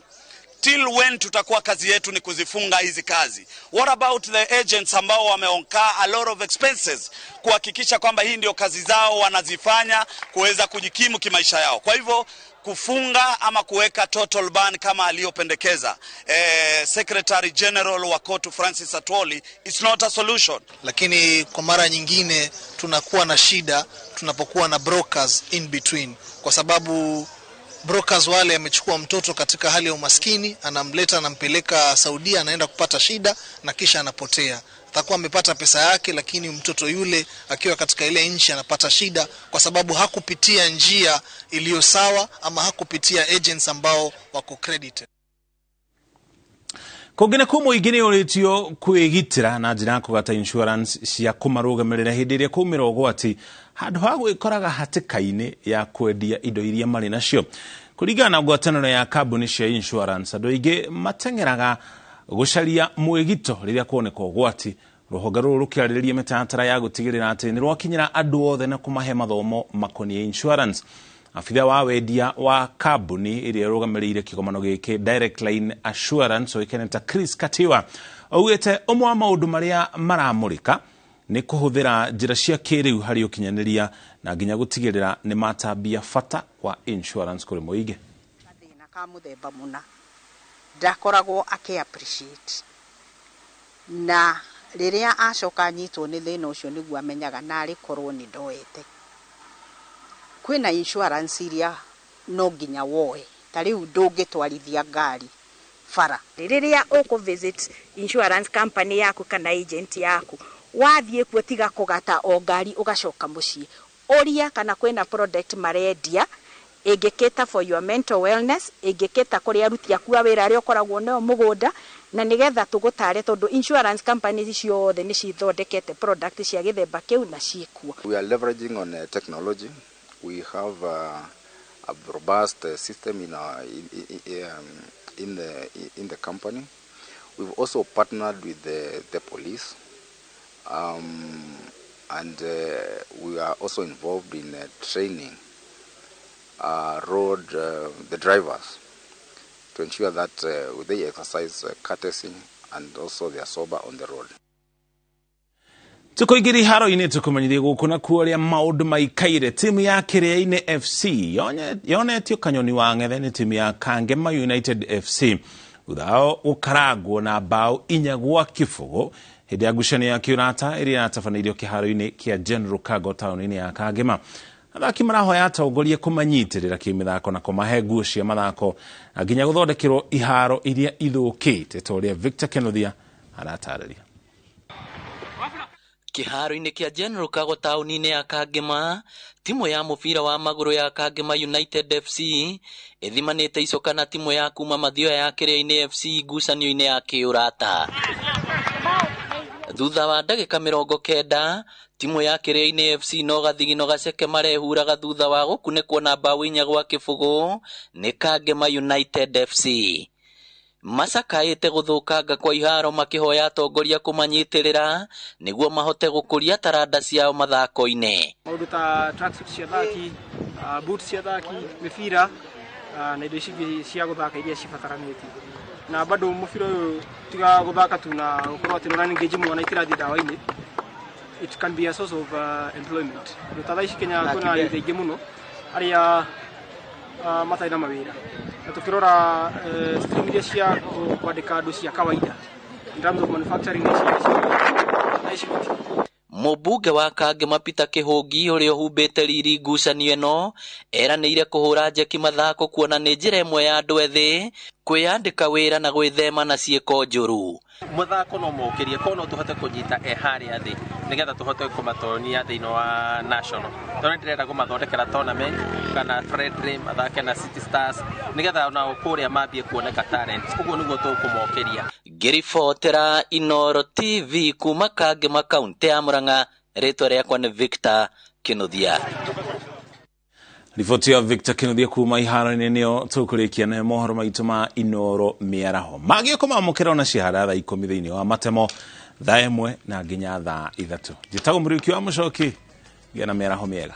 Speaker 7: Till when tutakuwa kazi yetu ni kuzifunga hizi kazi? What about the agents ambao wameonkaa a lot of expenses kuhakikisha kwamba hii ndio kazi zao wanazifanya kuweza kujikimu kimaisha yao? Kwa hivyo kufunga ama kuweka total ban kama aliyopendekeza Secretary General wa KOTU Francis Atwoli, it's not a solution.
Speaker 8: Lakini kwa mara nyingine tunakuwa na shida tunapokuwa na brokers in between, kwa sababu Brokers wale amechukua mtoto katika hali ya umaskini, anamleta anampeleka Saudia, anaenda kupata shida na kisha anapotea. Atakuwa amepata pesa yake, lakini mtoto yule akiwa katika ile nchi anapata shida kwa sababu hakupitia njia iliyo sawa ama hakupitia agents ambao wako credited.
Speaker 1: Kũngĩ nĩ mũingĩ nĩ ũrĩtio kwĩgitĩra na njĩra ya kũgata insurance cia kũmarũgamĩrĩra hĩndĩ ĩrĩa kwaumĩra ũgwati handũ ha gwĩkoraga hatĩka-inĩ ya kwendia indo iria marĩ nacio. Kũringana na ngwatanĩro ya kambuni cia insurance, andũ aingĩ mateng'eraga gũcaria mwĩgito rĩrĩa kuoneka ũgwati. Rũhonge rũrũ rũkĩarĩrĩria mĩtaratara ya gũtigĩrĩra atĩ nĩ rwakinyĩra andũ othe na kũmahe mathomo makoniĩ insurance. Abitha wa wendia wa kambuni ĩrĩa ĩrũgamĩrĩire kĩgomano gĩkĩ, Direct Line Assurance, ũĩkaine ta Chris Katiwa, augĩte ũmwe wa maũndũ marĩa maramũrĩka nĩ kũhũthĩra njĩra cia kĩrĩu harĩ ũkinyanĩria na nginya gũtigĩrĩra nĩ matambia bata wa insurance kũrĩ mũingĩ.
Speaker 2: Gathĩna ka mũthemba mũna ndakoragwo akĩ appreciate, na rĩrĩa acoka anyitwo nĩ thĩna ũcio nĩguo amenyaga narĩ korwo nĩ ndoete. Kwĩna insurance iria no nginya woe, ta rĩu ndũngĩtwarithia ngari bara.
Speaker 9: Rĩrĩa ũkũ visit insurance company yaku kana agent yaku, wathiĩ kuo tiga kũgata o ngari ũgacoka mũciĩ, ũria kana kwĩna product marendia ĩngĩkĩta for your mental wellness, ĩngĩkĩta kũrĩ aruti aku a wĩra arĩa ũkoragwo nao mũgũnda, na nĩgetha tũgũtare, tondũ insurance companies ciothe nĩ cithondekete product cia gĩthemba kĩu na ciĩkuo.
Speaker 10: We are leveraging on technology. We have a robust system in, our, in the company. We've also partnered with the police, and we are also involved in training road the drivers to ensure that they exercise courtesy and also they are sober on the road.
Speaker 1: Tukoingĩra iharo-inĩ tũkũmenyithia gũkũ na kuo ũrĩa maũndũ maikaire. Timu ya Kĩrĩa-inĩ FC yonetio kanyoni wa ng'ethe nĩ timu ya Kangema United FC thutha wao gũkarangwo na mbaũ 4-0 hĩndĩ ya ngucanio ya kĩũrata ĩrĩa ĩratabanĩirio kĩharo-inĩ kĩa General Cargo taũni-inĩ ya Kangema. Athaki marahoya atongoria kũmanyitĩrĩra kĩmĩthako na kũmahe nguo cia mathako na nginya gũthondekerwo iharo iria ithũkĩte ta ũrĩa Victor Kenothia aratarĩria.
Speaker 11: Kĩharo-inĩ kĩa General Kago taũni-inĩ ya Kangema, timu ya mũbira wa magũrũ ya Kangema United FC ĩthimanĩte icoka na timu ya kuma Mathioya ya Kĩrĩa-inĩ FC ngucanio-inĩ ya kĩũrata. Thutha wa ndagĩka 90, timu ya Kĩrĩa-inĩ FC no gathigino gaceke marehuraga thutha wa gũkunĩkwo na mbaũ 4-0 nĩ Kangema United FC. Macakaĩte gũthũkanga kwa iharo makĩhoya atongoria kũmanyitĩrĩra nĩguo mahote gũkũria taranda ciao mathako-inĩ.
Speaker 12: Maũndũ ta tracksuit cia athaki, boots cia athaki, mĩbira na indo ici ingĩ cia gũthaka iria cibataranĩtie. Na bado mũbira ũyũ tiga gũthaka tu na gũkorwo atĩ nĩ engage mwana itirathiĩ ndawa-inĩ, it can be a source of employment. Ta thaa ici Kenya kwĩna youth aingĩ mũno arĩa matarĩ na mawĩra. Na tukirora stream iria cia kwandĩka andũ cia kawaida in terms of manufacturing na ici.
Speaker 11: Mũmbunge wa Kangema Peter Kĩhũngi ũrĩa ũhumbĩte riri ngucanio ĩno eranĩire kũhũra njeki mathako kuona nĩ njĩra ĩmwe ya andũ ethĩ kwĩyandĩka wĩra na gwĩthema na ciĩko njũru.
Speaker 13: Mũthako no mokĩrie korwo no tũhote kũnyita e harĩa thĩ nĩgetha tũhote kũmatonia thĩinĩ wa national, tondũ ndĩrenda kũmathondekera tournament kana friendly mathake na City Stars nĩgetha onao kũrĩa mambie kuoneka talent, ũguo nĩguo tũkũmokĩria.
Speaker 11: Ngĩribotera Inooro TV kuma Kangema kaunti ya Murang'a, rĩtwa rĩakwa nĩ Victor Kĩnuthia.
Speaker 1: Riboti ya Victor Kĩnuthia kuma iharo-inĩ nĩyo tũkũrĩkia nayo mohoro maitũ ma Inooro mĩaraho. Magĩũka mamũkĩra ona cihara thaa 10 thĩinĩ wa matemo thaa 1 na nginya thaa 3. Njĩtagwo Mũriũki wa Mũcoki, gĩa na mĩaraho mĩega.